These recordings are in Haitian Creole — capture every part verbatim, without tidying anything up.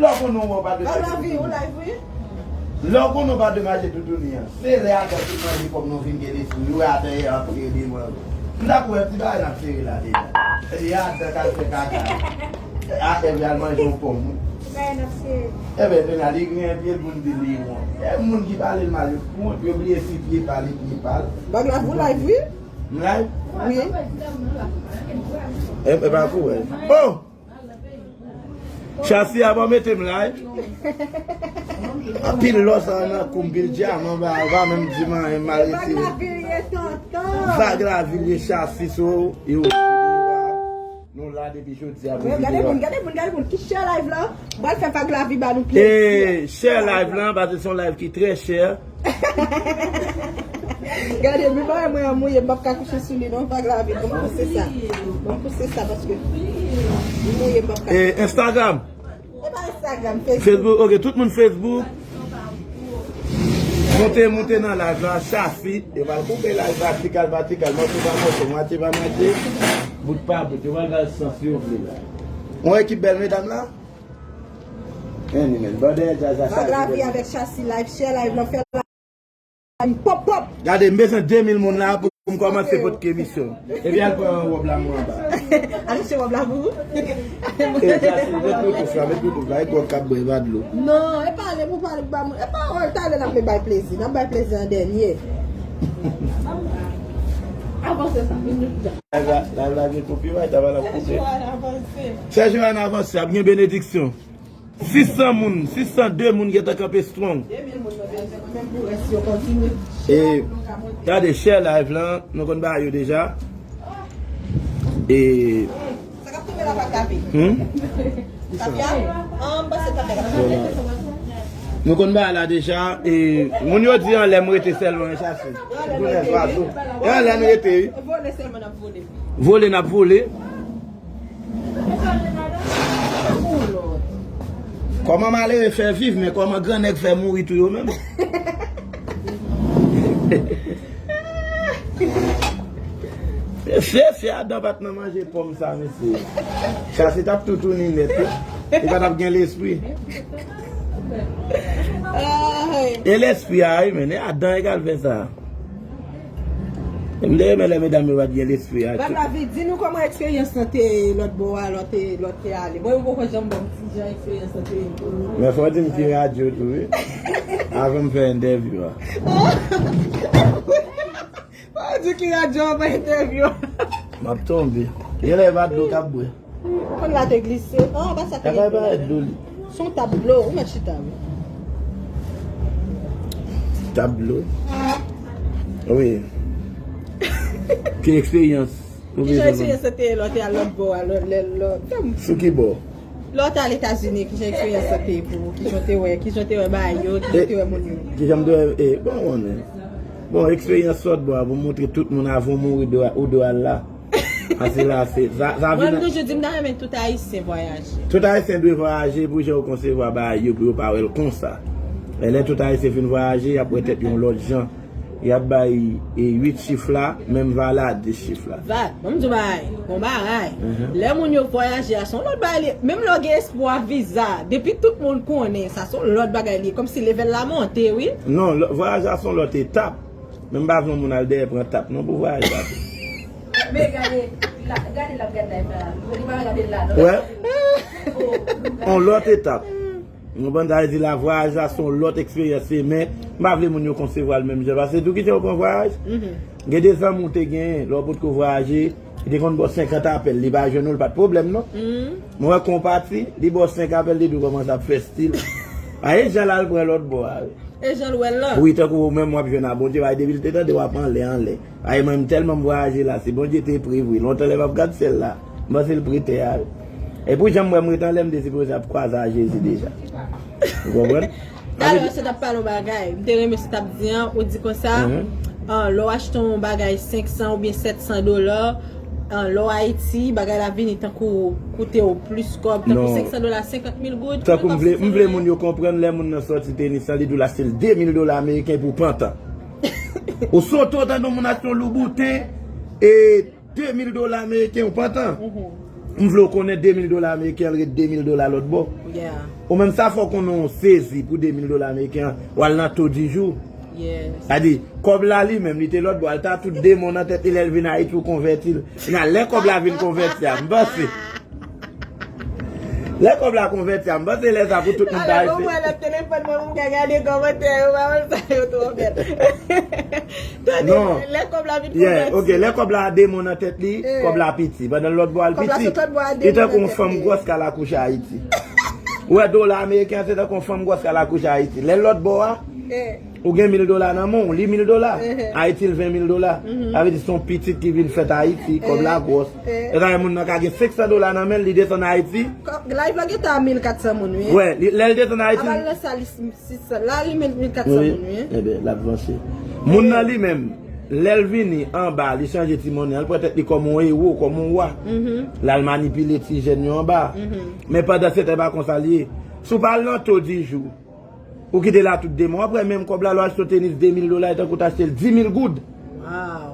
Lè w konnen w pa dwe mache toutouni an. Lè w konnen w pa dwe mache toutouni an. Se lè a tout manje kòb nou vin gen lespri. Yo atè antre devan. M ta kwè ti bagay n ap sere la deja. E a dan k al fè kaka. A epi al manje yon pòm. Ebyen, kounye a li griyen pye l pou l di li wont. E moun ki pale l mal, yo wont, yo bliye si pye pa l, e pye pa l. Bag la pou live, wi. M live? Wi. E, e pa pou wè. Oh! Chasi a pa mete m live. Anpil lò sa nan kou m, pil dyaman ba, ba menm di m anyen, m al retire. Vag lavilye, tonton. Vag lavilye, chasi so, yo. Nou la depi jodi a pou videyo a. Gade moun, gade moun, gade moun ki share live la. M pral fè vag lavi ba nou plezi. E share live la, paske se yon live ki trè share. Gade, mi bay mwen an mouye, m p ap ka kouche sou li non, vag lavi. Bon, m pouse sa. Bon, m pouse sa paske li mouye, m p ap ka. E Instagram. E pa Instagram, Facebook. Facebook, ok, tout moun Facebook. Moute, moute nan live la, Chasi. Yo pral koupe live la, tikal pa tikal, mòso pa mòso, mwatye pa mwatye, bout pa bout. Yo pral ba l sans yo vle la. Yon ekip bèl medam la. Anyway, bòdè djaz la chaje. Vag lavi avèk Chasi live, share live la, fè live pop pop. Gade, m bezwen de mil moun la pou m kòmanse pote emisyon. Epi al pran wòb la mwen anba. Al chèche wòb la pou ou. E Chasi, met boutouf la, met boutouf la, e gwòg k ap bwè, e pa dlo. Non, e pale pou pale ba moun. E pawòl, talè n ap bay plezi. N ap bay plezi an dènye. Avanse sa, vin nou. Live la, live la gen copyright, avan l ap koupe. Sè Joanne avanse, ap gen benediksyon. Sis san moun, sis san de moun gentan kanpe strong. De mil moun mwen bezwen mwen menm pou rès yo kontinye. E, gade, share live lan, nou konn ba yo deja. E sa k ap tonbe la pa kape. Hmm? Kape a? An, m panse kape a. Voilà. Nou konn ba la deja. E moun yo di anlè m rete sèlman, e Chasi. Anlè m rete, wi. E anlè m rete, wi. Vole sèlman n ap vole. Vole n ap vole. Kòman malere fè viv, men kòman grannèg fè mouri tou yo menm? Se, se Adan pa t nan manje pòm sa, mesye. Chasi t ap toutouni nèt, wi. Li pa t ap gen lespri. E lespri a, wi, men, e Adan egal fè sa. M te renmen lè medam yo pa t gen lespri a. Vag lavi, di nou kòman eksperyans lan te ye lòt bò a, lòt te, lòt te ale. Bon, yo poko janm ban m ti jan eksperyans lan te ye pou nou. Men fò w di m ki radyo tou, wi. Avan m fè entèvyou a. Fò w di ki radyo avan entèvyou a. M ap tonbe. Genlè e pa dlo k ap bwè. Konn la te glise. An, pa sa te gen. Kaka pa dlo li. Se yon tab dlo, ou mèt chita, wi. Tab dlo. Wi. Ki eksperyans? Ki jan eksperyans sa te ye lè w te al lòt bò a, lè, lè, lè, sou ki bò? Lè w te al Etazini, ki jan eksperyans sa te ye pou ou? Ki jan w te wè, ki jan w te wè bagay yo, ki jan w te wè moun yo? Ki jan m te wè, e, bon, ou konnen. Bon, eksperyans lòt bò a, pou montre tout moun avan w mouri, ou dwe al la. Pase la, se, sa, sa vin. Mwen, m toujou di, m ta renmen tout Ayisyen vwayaje. Tout Ayisyen dwe vwayaje pou jan yo konsevwa bagay yo, pou yo pa wè l konsa. Men lè tout Ayisyen fin vwayaje, y ap wè tèt yo yon lòt jan. Y ap bay, e, uit chif la, men m va la dis chif la. Va, ban m di w bagay, bon bagay. Lè moun yo vwayaje a, se yon lòt bagay li ye. Menm lè w gen espwa viza, depi tout moun konnen sa, se yon lòt bagay li ye. Kòmsi level la monte, wi. Non, vwayaj la se yon lòt etap. Men m pa vle yon moun al dèyè pran tap non pou vwayaj la tou. Men gade, la, gade l ap gade live la. Li pa gade l la non. Wè. On lòt etap. Ou konprann sa vle di la, vwayaj la se yon lòt eksperyans, se, men m pa vle moun yo konsevwa l menm jan. Paske tou ki jan ou pran vwayaj, gen de zanmi w te genyen, lè w potko vwayaje, li te konn ba w senkant apèl, li pa jwenn ou, li pa t pwoblèm non. Mwen wè kon pati, li ba w senk apèl, li di w kòmanse ap fè stil. A e jan l al pran lòt bò a. E jan l wè l lan. Wi, tankou ou menm w ap jwenn a Bondye, bay depi l te tande w ap anlè, anlè. Ay, mwen, m tèlman m vwayaje la, si Bondye te pre vre, lontan lè m ap gad syèl la, m panse l pre tè a, wi. E pou jan m wè m ret anlè, m te sipoze ap kwaze a Jezi deja. Ou konprann? Talè, misye t ap pale yon bagay. M te renmen sa w t ap di an, ou di konsa, an, lè w achte yon bagay senk san oubyen sèt san dola, an, lè w Ayiti, bagay la vini tankou koute w plis kòb, tankou senk san dola, senkant mil goud. Tankou m vle, m vle moun yo konprann, lè moun nan sòti tenis lan, li di w l achte l de mil dola ameriken pou pantan. Ou sote w tande yon moun achte yon Louboutin e de mil dola ameriken ou pantan. M vle w konnen de mil dola ameriken an ret de mil dola lòt bò. Yeah. Ou menm sa fò konnen w sezi pou de mil dola ameriken an, w al nan taux du jour. Yes. Sa di, kòb la li menm, li te lòt bò, al ta tout demon nan tèt li lè l vin Ayiti ou konvèti l. Nan lè kòb la vin konvèti a, m panse. Lè kòb la konvèti a, m panse lè sa pou tout moun ta rete. Alò, mwen lòt telefòn mwen pou m ka gade kòmantè yo, pa wè sa yo twò bèl. Tande, non. Lè kòb la vin konvèti. Yeah, ok, lè kòb la demon nan tèt li, eh, kòb la piti. Pandan lòt bò a l piti. Kòb la sot lòt bò a demon nan tèt li. Li tankou yon fanm gwòs k al akouche Ayiti. Ou wè dola ameriken an, se tankou yon fanm gwòs k al akouche Ayiti. Lè lòt bò a, eh, ou gen mil dola nan men w, li mil dola. Eh. Ayiti l ven mil dola. Mhm. Sa vle di se yon pitit ki vin fèt Ayiti, kòb la gwòs. Eh. E sa fè moun nan ka gen senk san dola nan men l, li desann Ayiti. Kò-, live la gentan a mil kat san moun, wi. Wè, li, lè l desann Ayiti. Apa l nan sa li Sis san la, li met mil kat san moun, wi. Ebyen, l ap vanse. Moun nan li menm, lè l vini anba, li chanje ti monnen an, l pran tèt li kòm yon ewo, kòm yon wa. Mhm. L al manipile ti jèn yo anba. Mhm. Men pandan se tan, e pa konsa l ye. Si w pa al nan taux du jour, ou kite la tout demon, w ap wè menm kòb la, lè w achte yon tenis de mil dola, e tankou w t achte l di mil goud. Wow.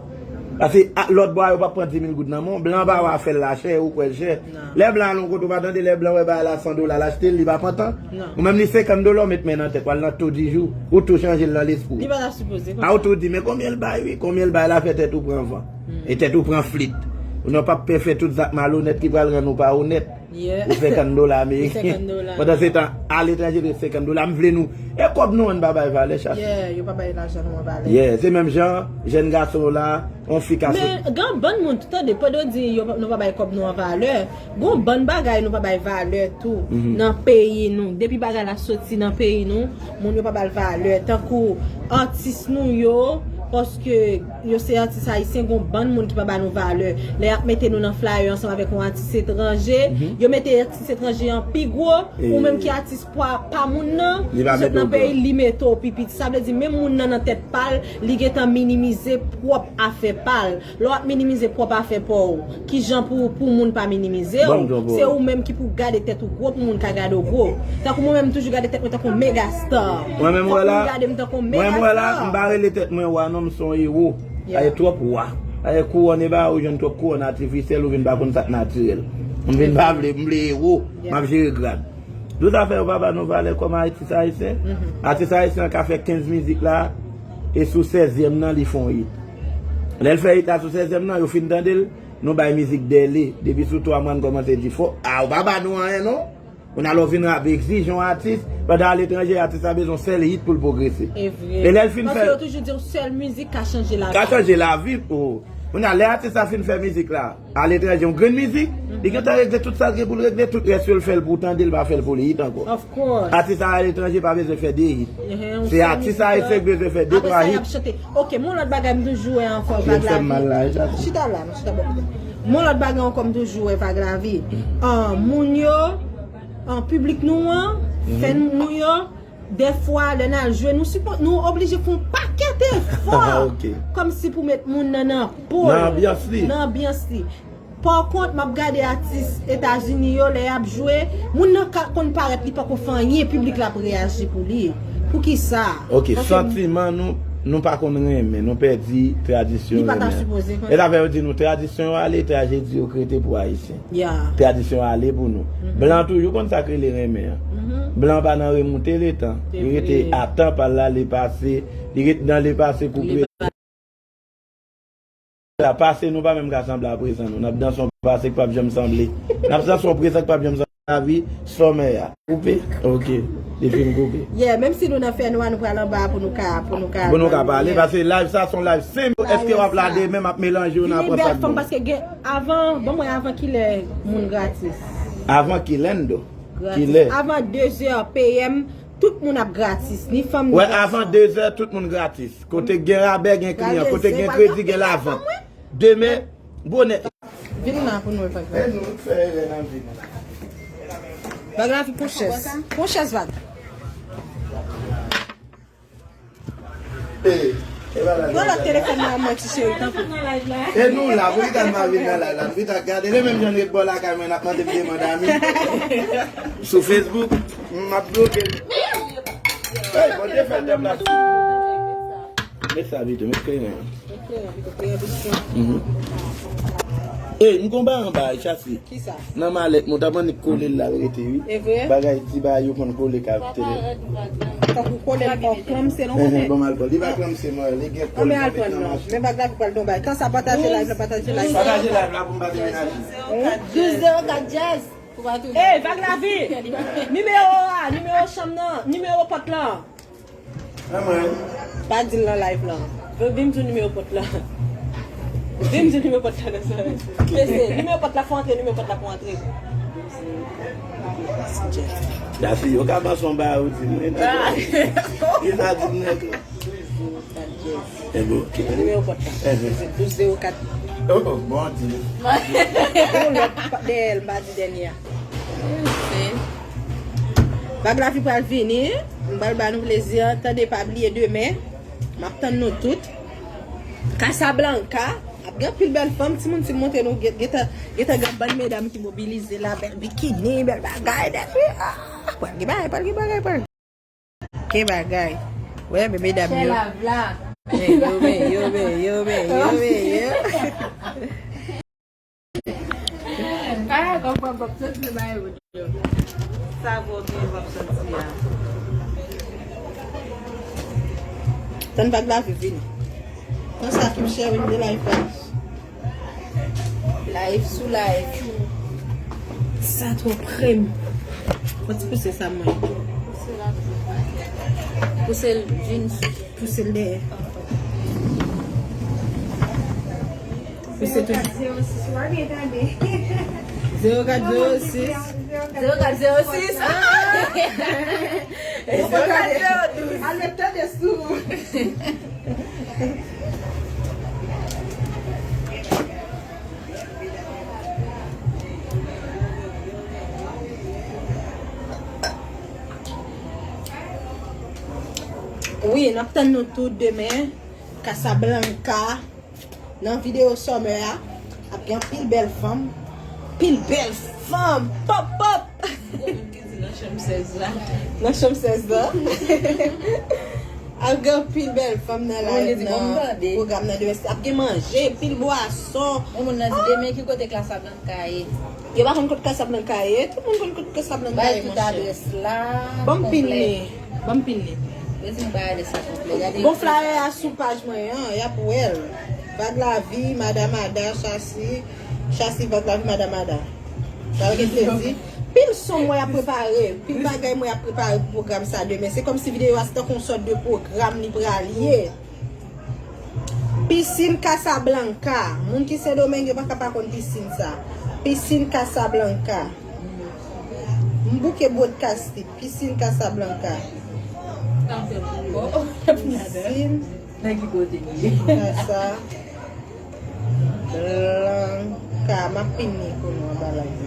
Paske a, lòt bò a yo p ap pran di mil goud nan men w. Blan pa va fè l la chè, ou kwè l chè. Non. Lè blan al yon kote, ou pa tande lè blan wè bagay la san dola, l achte l, li pa pantan. Non. Ou menm li senkant dola, ou met men nan tèt, w al nan taux du jour, ou tou chanje l nan lespri w. Li pa ta sipoze konsa. A, ou tou di, men konbyen l bay, wi, konbyen l bay la fè tèt ou pran van. Hmm. E tèt ou pran flit. Ou nan p ap pè fè tout zak malonèt ki pral rann ou pa onèt. Yeah. Pou senkant dola ameriken. Pou senkant dola. Pandan se tan, aletranje de senkant dola, m vle nou. E kòb nou an pa bay valè, chasi. Yeah, yo pa bay lajan nou an valè. Yeah, se menm jan, jèn gason la, yon fi ka sot. Men, gen yon bann moun, tande, pandan w di yo, nou pa bay kòb nou an valè, gen yon bann bagay nou pa bay valè tou, mhm, nan peyi nou. Depi bagay la soti nan peyi nou, moun yo pa ba l valè. Tankou atis nou yo, paske yo se atis ayisyen, gon bann moun ki pa ba nou valè. Lè y ap mete nou nan flyer ansanm avèk yon atis etranje, mhm, yo mete atis etranje an pi gwo, ou menm ki atis pa, pa moun nan, ou sot nan peyi, li mete w pi piti. Sa vle di, menm moun nan nan tèt pa l, li gentan minimize pwòp afè pa l. Lè w ap minimize pwòp afè pa w, kijan pou, pou moun pa minimize w? Se ou menm ki pou gade tèt ou gwo pou moun ka gade w gwo. Tankou mwen menm, m toujou gade tèt mwen tankou yon mega star. Fòk moun gade m tankou yon mega star. Mwen menm, wè la, m pa rele tèt mwen wa non, m se yon ewo. Yeah. Sa e twòp wa. Sa e kouwòn e ba ou jwenn twòp kouwòn atifisyèl, ou vin pa konn sa k natirèl. M vin pa vle, m vle ewo, m ap jere grad. Tout afè yo pa ba nou valè kòm atis ayisyen. Mhm. Atis ayisyen an ka fè kenz mizik la, e sou sèzyèm nan, li fè yon hit. Lè l fè hit la sou sèzyèm nan, yo fin tande l, nou bay mizik dèle. Depi sou twa mwa, n kòmanse di fò, a, ou pa ba nou anyen, non. Ou nan lè w vin rape egzije yon atis, pandan aletranje, atis la bezwen yon sèl hit pou l pwogrese. E vre. E lè l fin fè. Paske yo toujou di yon sèl mizik ka chanje lavi. Ka chanje lavi, o. Kounye a, lè atis la fin fè mizik la, aletranje, yon grenn mizik, li gentan regle tout sa l gen pou l regle, tout rès yo l fè l pou w tande, l pa fè l pou li hit ankò. Of course. Atis aletranje pa bezwen fè de hit. Se atis ayisyen k bezwen fè de, twa hit. Apre sa, y ap chante. Ok, men yon lòt bagay m toujou wè ankò, vag la. Chita la, non, chita bò kote. Men yon lòt bagay ankò m toujou wè, vag la vi. An, moun yo, an, piblik nou an, fè nou yo, dèfwa, lè n al jwe, nou sipò-, nou oblije fè yon pakèt efò. Ok. Kòmsi pou met moun nan nan po l. Nan anbyans li. Nan anbyans li. Pa kont, m ap gade atis Etazini yo, lè y ap jwe, moun nan ka konn parèt, li poko fè anyen, piblik la ap reyaji pou li. Poukisa? Ok, santiman nou, nou pa konn renmen, nou pèdi tradisyon renmen an. Li pa ta sipoze konsa. E sa fè yo di nou, tradisyon yo ale, trajedi yo k rete pou Ayisyen. Yeah. Tradisyon ale pou nou. Mhm. Blan toujou konn sa k rele renmen an. Mhm. Blan pa nan remoute letan. Li rete atan pa l la, li pase, li rete nan lepase koupe. Pase nou pa menm ka sanble a prezan nou. N ap danse yon pase k p ap janm sanble. N ap danse yon prezan k p ap janm sanble. Lavi sòmè a. Koupe? Ok. Li fin koupe. Yeah, menm si nou nan fènwa, nou pral anba pou nou ka, pou nou ka, pou nou ka pale, paske live sa se yon live senp. Èske w ap la demen, m ap melanje w nan pran sa k bon. Li bèl fanm paske gen, avan, ban mwen avan kilè moun gratis. Avan kilè, Ndo? Gratis. Kilè? Avan de zè P M, tout moun ap gratis. Ni fanm, ni gason. Wè, avan de zè, tout moun gratis. Kote gen rabè, gen kliyan. Kote gen kredi, gen lavant. Demen, bonè. Vin la pou nou wè, Vag la. E nou fè erè nan vi nou. Vag la pou chèz. Pou chèz, Vag. E, e pa la. Pran lòt telefòn nan, mwen, ti cheri, tanpri. E nou la, pou ki ta n pa vin nan live la, nou vin ta gade, lè menm jan n ret bò lakay mwen, n ap mande m demann ami. Sou Facebook, m ap bloke l. Hey, Bondye fè tèm la. Met sa pito, met kreyon an. Mhm. Ey, m gon bagay anba, Chasi. Kisa? Nan malèt mwen, ta annik kole l la rete, wi. E vre? Bagay, ti bagay yo konn kole ka tele. Tankou kole l fò klanmse non konnen. Bon, m al pran. Li pa klanmse non, li gen kole. Anben al pran non. Men bag la pou pral donbay. Tan sa pataje live la, pataje live la. Pataje live la pou m pa demenaje. Douz zewo kat Jazz. Ey, Vag Lavi! Nimewo a, nimewo chanm nan, nimewo pòt lan. Mwen. Pa di l nan live lan. Vin di nimewo pòt lan. Vin di nimewo pòt lan nan sa. Pese, nimewo pòt la fò antre, nimewo pòt la pou antre. Dafi, yo ka panse yon bagay ou di mwen. Li pa di m nan tou. E bon. Nimewo pòt la. Se douz zewo kat. Oh, oh, bon, di. Yon lòt dèyè l, m pa di dènye a. Vag Lavi pral vini, m pral ba nou plezi an, tande pa bliye demen, m ap tann nou tout. Casablanca, ap gen anpil bèl fanm, timoun, si m montre nou, gen, gentan, gentan gen bann medam ki mobilize la, bèl bikini, bèl bagay, depi, ah, pral gen bagay, pral gen bagay, pral. Gen bagay. Wè, men medam yo. Men yo, men yo, men yo, men yo, men yo. Ah, konprann, konprann, se bagay yo. Sa vo byen, w ap santi a. Tann Vag Lavi vini. Konsa, Kim Sherwin de live la. Live sou live. Sa twò pre m. Fò ti pouse sa mwen. Pouse l vin. Pouse l dèyè. Pouse tou. Zewo kat zewo sis. Zewo kat zewo sis. Zewo kat zewo douz. Al met tande sou. Wi, n ap tann nou tout demen. Casablanca. Nan videyo summer a, ap gen anpil bèl fanm. Pil bèl fanm! Pòp, pòp! Gon moun ki di nan chanm sèz la. Nan chanm sèz la. Ap gen anpil bèl fanm nan la, nan pwogram nan demen. Ap gen manje, pil bwason. Yon moun nan di demen ki kote Casablanca ye. Yo pa konn kot Casablanca ye. Tout moun konn kot Casablanca ye, monchè. Bay tout adrès la. Ban m pin li. Ban m pin li. Yo di m bay adrès la konplè. Gade. Bon, flyer a sou paj mwen an, y ap wè l. Vag Lavi, Madam Ada, Chasi, Chasi, Vag Lavi, Madam Ada. Sa yo gen plezi. Pil son mwen ap prepare, pil bagay mwen ap prepare pou pwogram sa demen. Se kòmsi videyo a se tankou yon sòt de pwogram li pral ye. Pisin Casablanca. Moun ki Sendomeng yo pa ka pa konn pisin sa. Pisin Casablanca. M bouke broadcasting. Pisin Casablanca. Pisin Casablanca. M ap pini pou nou anba live.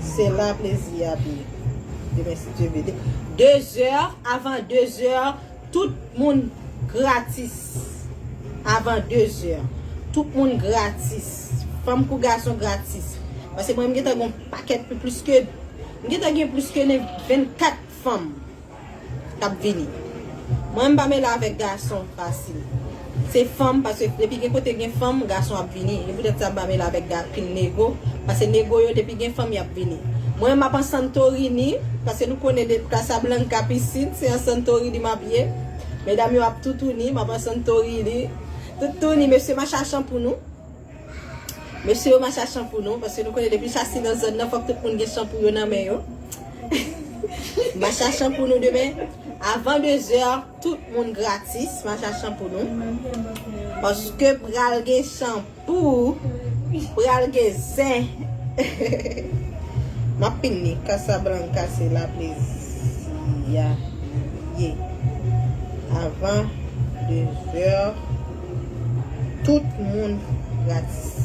Se la plezi a ap ye. Demen, si Dye vle. De zè, avan de zè, tout moun gratis. Avan de zè, tout moun gratis. Fanm kou gason gratis. Paske mwen, m gentan gen yon pakèt plis ke, m gentan gen plis ke vennkat fanm k ap vini. Mwen, m pa mele avèk gason fasil. Se fanm, paske depi gen kote gen fanm, gason ap vini. E poutèt sa, m pa mele avèk ga-, pil nego. Paske nego yo, depi gen fanm, y ap vini. Mwen, m ap an Santorini, paske nou konnen de Casablanca pisin, se an Santorini m ap ye. Medam yo ap toutouni, m ap an Santorini. Toutouni, mesye, m a chache pou nou. Mesye yo, m a chache pou nou, paske nou konnen depi Chasi nan zòn nan, fòk tout moun gen chanpou yo nan men yo. M a chache pou nou demen. Avan de zè, tout moun gratis, m a chache pou nou. Paske pral gen chanpou, pral gen zen. M ap pini Casablanca, se la plezi a ye. Avan de zè, tout moun gratis.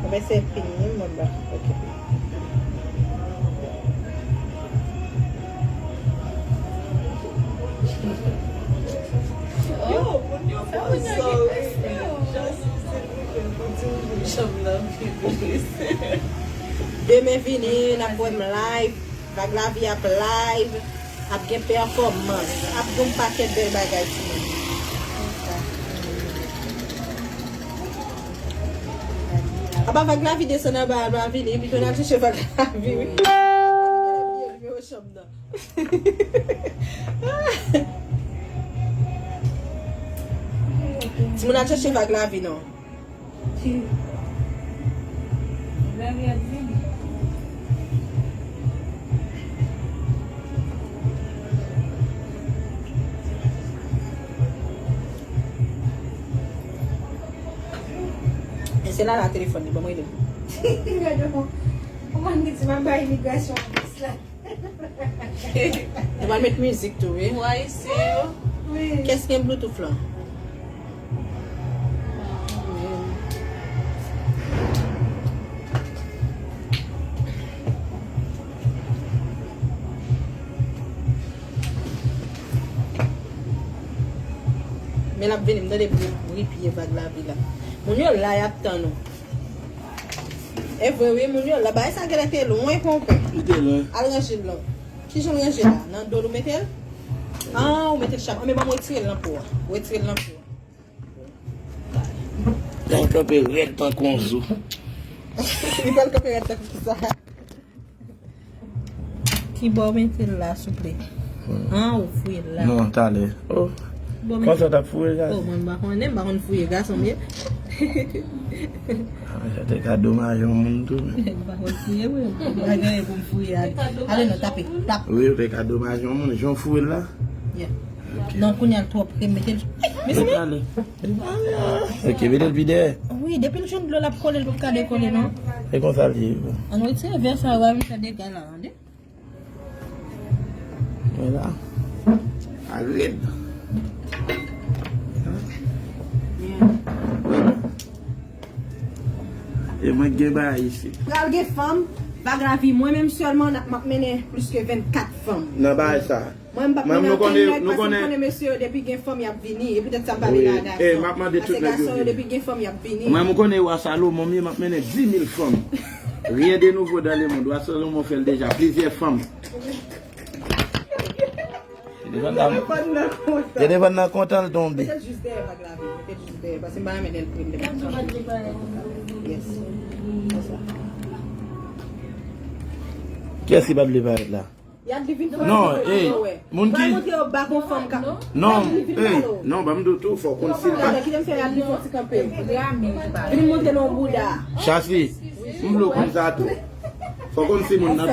Mwen se pini, mwen ba. Ok. Yo, moun yo fò, so, just Demen vini, n ap wè m live. Vag Lavi ap live. Ap gen pèfòmans. Ap gen yon pakèt bèl bagay, timoun. Apa Vag Lavi desann anba, al pa vini, pito n al chèche Vag Lavi, wi. Vag Lavi genlè bliye nimewo chanm nan. Timoun, al chèche Vag Lavi non. Vag Lavi ap vini. E se la la telefòn li, ban m rele l. Gade w. Kòman li di m ap bay imigrasyon adrès la? Nou pral met mizik tou, wi. Ou ayisyen yo? Wi. Kiyès gen Bluetooth lan? Men l ap vini, m tande bri, bri pye Vag Lavi la. Moun yo la, y ap tann ou. E vre wi, moun yo la. Bagay sa genlè te lwen, konpè. Li te lwen. Al ranje l non. Kijan l ranje la? Nan do l ou mete l? Ah, ou mete l chap. Anben, ban m retire l nan po a. Retire l nan po a. L kanpe rèd tankou yon zo. Li pral kanpe rèd tankou sa. Ki bò w mete l la, souple? Ah, ou fouye l la. Non, talè. Oh. Kòman sa t ap fouye, gason? Oh, mwen m pa konnen, m pa konn fouye gason, m ye. Ah, sa te ka domaje yon moun tou, men. M pa konn fouye, wi. M pa gen anyen pou m fouye. Ale non, tape, tap. Wi, ou te ka domaje yon moun, jan w fouye l la. Yeah. Ok. Non, kounye a l twò pre, mete l. Mezanmi. Ok, mete l pi dèyè. Wi, depi l jwenn dlo, l ap kole, l p ap ka dekole, non. E konsa l ye. Ann retire vè sa yo, w ap vin fè dega la, tande. Vwala. A rèd. E mwen k gen bagay isit. Pral gen fanm, Vag Lavi, mwen menm sèlman, n ap, m ap mennen plis ke vennkat fanm. Nan bagay sa. Mwen, m p ap mennen ankenn nèg, paske m konnen mesye yo, depi gen fanm, y ap vini. E poutèt sa m pa mennen a gason. Paske gason yo, depi gen fanm, y ap vini. Mwen, m konnen wa Salomon m ye, m ap mennen dis mil fanm. Rien de nouveau dans le monde. Wa Salomon fè l deja, plizyè fanm. Te devan nan, te devan nan kontan l tonbe. Mete l jis dèyè Vag Lavi, mete l jis dèyè, paske m pa renmen lè l pre m, lè m ap chanje. Yes. Konsa. Kiyès ki pa t vle parèt la? Yadli vin fè. Non, ey, moun ki. Pral montre yo bak yon fanm k ap. Non, ey, non, ban m di w tou, fò w konn si l pa. Gade, kite m fè Yadli fè yon ti kanpe. Vin montre nou bouda. Chasi, m vle w konn sa tou. Fò w konn si moun nan.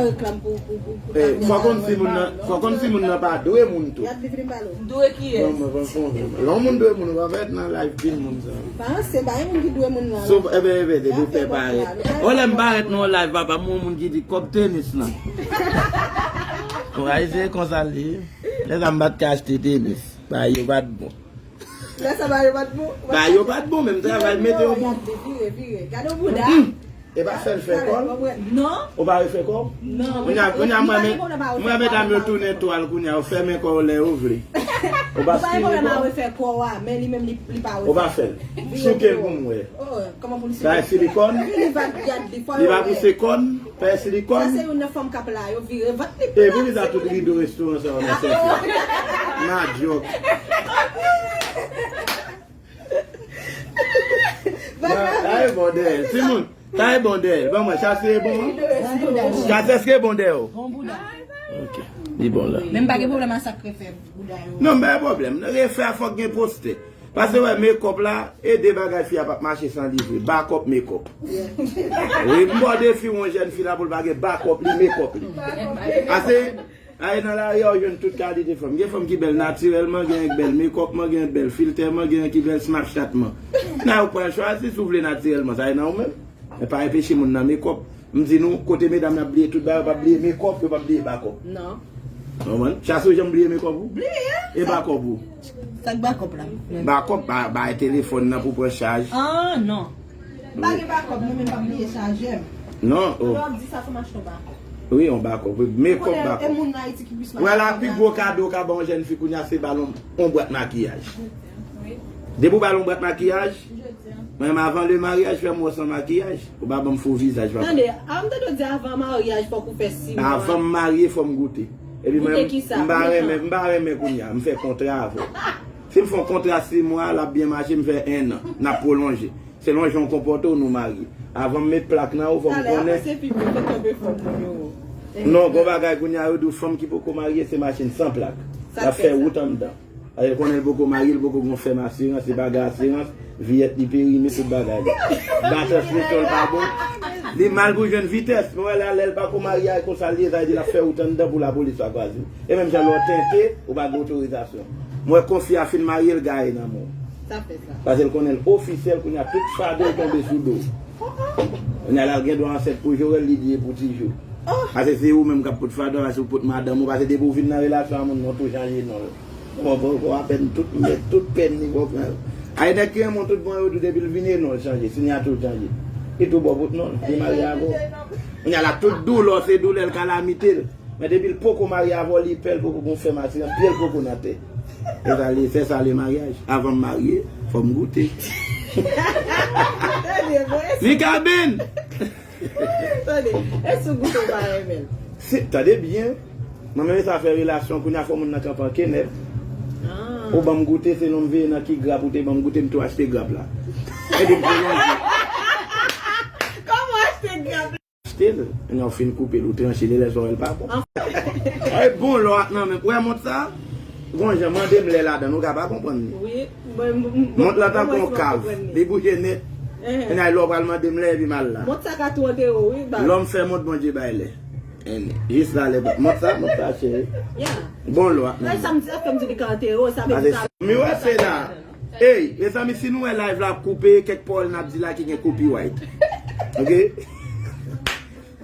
Ey, fò w konn si moun nan, fò w konn si moun nan pa dwe moun tou. Yadli vin pale w. Dwe kiyès? Bon, bon, bon, bon. Lè yon moun dwe moun, ou pa fè nan live pil moun sa. Panse, pa gen moun ki dwe moun nan. Sof, enben, enben, depi w fè parèt. O, lè m parèt nan live, papa, m wè yon moun ki di kòb tenis lan. Bon, Ayisyen konsa l ye. Lè sa m pa t ka achte tenis. Bagay yo pa t bon. Lè sa bagay yo pa t bon. Bagay yo pa t bon, menm travay mete yo bon. Vire, vire. Gade yon bouda. E pa fè l fè kò l? Non. Ou pa refè kò w? Non. Kounye a, kounye a, mwen, mwen, medam yo tounen twal kounye a, yo fèmen kò yo lè yo vle. Ou pa silikòn? Ou pa fè l. Chouke l pou m wè. Sa e silikòn? Li pa pouse kòn? Sa e silikòn? Sa se youn nan fanm k ap la, yo vire vant li. E poukisa tout rido restoran sa yo nan sèkèy? Madyòk. Bagay bon dèyè. Timoun, sa e bon dèyè. Ban mwen, sa se bon. Sa se bon dèyè. Ok. Li bon la. Men m pa gen pwoblèm a sa k refè bouda yo. Non, m pa gen pwoblèm. Refè a fòk gen postè. Paske wè, mekòp la, e de bagay fi a p ap mache san li vre. Bakòp mekòp. Wi, m ba w defi yon jèn fi la pou l pa gen bakòp li, mekòp li. Ase, ale nan lari a, w jwenn tout kalite fanm. Gen fanm ki bèl natirèlman, gen ki bèl mekòpman, gen bèl filtèman, gen ki bèl snapchatman. Nan ou pral chwazi si w vle natirèlman, sa e nan ou menm. Men pa enpeche moun nan mekòp. M di nou, kote medam yo ap bliye tout bagay, yo p ap bliye mekòp, yo p ap bliye bakòp. Non. Konprann? Chase, ou janm bliye mekòp ou? Bliye. E bakòp ou? Sa k bakòp la? Bakòp, ba, bay telefòn nan pou pran chaj. Ah, non. M pa gen bakòp, mwen menm m p ap bliye chajè m. Non, oh. Lè w ap di sa, fò m achte yon bakòp. Wi, yon bakòp. Mekòp bakòp. Ou konnen, e moun nan Ayiti ki plis mache. Wè la, pi gwo kado w ka ba yon jèn fi kounye a, se ba l yon, yon bwat makiyaj. Wi. Depi w ba l yon bwat makiyaj, mwen menm avan le maryaj, fè m wè w san makiyaj. Ou pa ban m fo vizaj, papa. Tande, a m tande w di avan maryaj, fòk ou fè sis mwa. Avan m marye, fò m goute. Epi mwen, m pa renmen, m pa renmen kounye a, m fè kontra avè w. Si m fè yon kontra sis mwa, l ap byen mache, m fè en an, n ap pwolonje. Selon jan w konpòte w, nou marye. Avan m met plak nan ou, fò m konnen. Talè a pase pi byen, fè kanpe fanm nan yo. Non, gon bagay kounye a, yo di w fanm ki poko marye, se machin san plak. L ap fè wout anndan. Paske l konnen l poko marye, l poko gon fèm asirans, se bagay asirans, viyèt li perime, tout bagay li. Batans li son l pa bon. Li mal pou jwenn vitès. Mwen wè la, lè l pako marye a, konsa l ye, sa vle di l ap fè wout anndan pou lapolis pa kwaze w. E menm jan lè w tente, ou pa gen otorizasyon. Mwen wè konfi a fin marye, l gaye nan men w. Sa fè sa. Paske l konnen l ofisyèl, kounye a tout fado l tonbe sou do w. Kounye a la l gen dwa ansent pou Jorel, li di e pou Tijou. Paske se ou menm k ap pot fado a, paske ou pot madanm ou, paske depi w vin nan relasyon a moun nan, ou tou chanje non l. Bon, bon, bon, apèn tout, tout pèn li bon pran. Ay nèg ki renmen w tout bon yo tou depi l vini e non l chanje, siyati l chanje. Li tou bon bout non, li marye avè w. Kounye a la tout doulè w se doulè l kalamite l. Men depi l poko marye avè w, li pè l poko gon fèm asirans, pye l poko nan tè. E sa li, se sa le maryaj. Avan m marye, fò m goute. Li kaben! Tande, e si w goute w pa renmen l? Si, tande byen. Mwen menm sa fè relasyon, kounye a fò moun nan kanpe an kenèp. Ou ban m goute, selon m veye nan ki grap ou te ban m goute, m tou achte grap la. Epi m pwolonje. Kòman w achte grap la? Achte l, kounye a w fin koupe l, ou tranche l, e lè sa w wè l pa bon. E bon, lò ak nan men, ou wè mont sa? Gon jan, mande m lè ladan l, ou ka pa konprann li. Wi. Mwen, m, m, mont lan tankou yon kav. Li bouje nèt. Enhen. Kounye a lè w pral mande m lè epi m al la. Mont sa ka tou antere w, wi, ba. Lòm fè mont, Bondye bay lè. Enhen. Jis la lè, mont sa, mont sa cheri. Yeah. Bon lwa. Nan sa m di, sa fè m di li ka antere w, sa vle di sa. Mi wè se la. Ey, mezanmi, si nou wè live la ap koupe, kèk pawòl n ap di la ki gen copyright. Ok?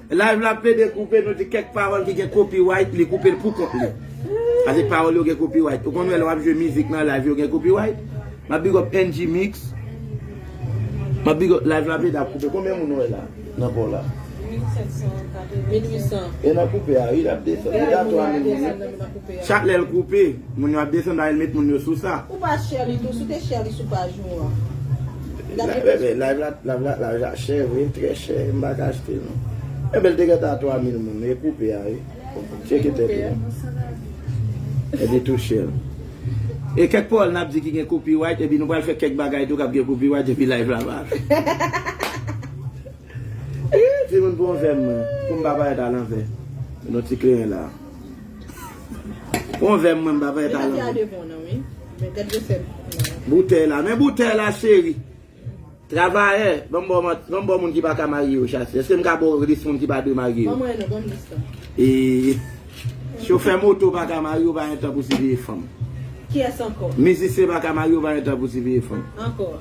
Live la plede koupe, nou di kèk pawòl ki gen copyright, li koupe l pou kont li. Paske pawòl yo gen copyright. Ou konn wè lè w ap jwe mizik nan live yo gen copyright? M ap big up N G Mix. M ap big up, live la plede ap koupe. Konbyen moun ou wè la nan pawòl la? Mil sèt san katreven. Mil uit san. E nan koupe a, wi, l ap desann. Li ta twa mil moun, wi. Chak lè l koupe, moun yo ap desann, pa l met moun yo sou sa. Ou pa share li tou, si w te share li sou paj ou an. Live la, live la, live la, live la chè, vre, trè chè, m pa ka achte l non. Enben, l te gentan a twa mil moun, e koupe a, wi. Tcheke tèt ou. Epi tou chè. E kèk pawòl n ap di ki gen copyright, epi nou pral fè kèk bagay tou k ap gen copyright, epi live la pa fè. Ih, timoun pran vè m mwen, pou m pa parèt alanvè. Yon ti kleren la. Pran vè m mwen, m pa parèt alanvè. Boutèy la, men boutèy la, cheri. Travayè, ban m ba w manti, ban m ba w moun ki pa ka marye yo, chase. Èske m ka ba w lis moun ki pa dwe marye yo? Ban mwen non, ban m lis lan. E, chofè moto pa ka marye, yo pa gen tan pou siveye fanm. Kiyès ankò? Mizisyen pa ka marye, yo pa gen tan pou siveye fanm. Ankò.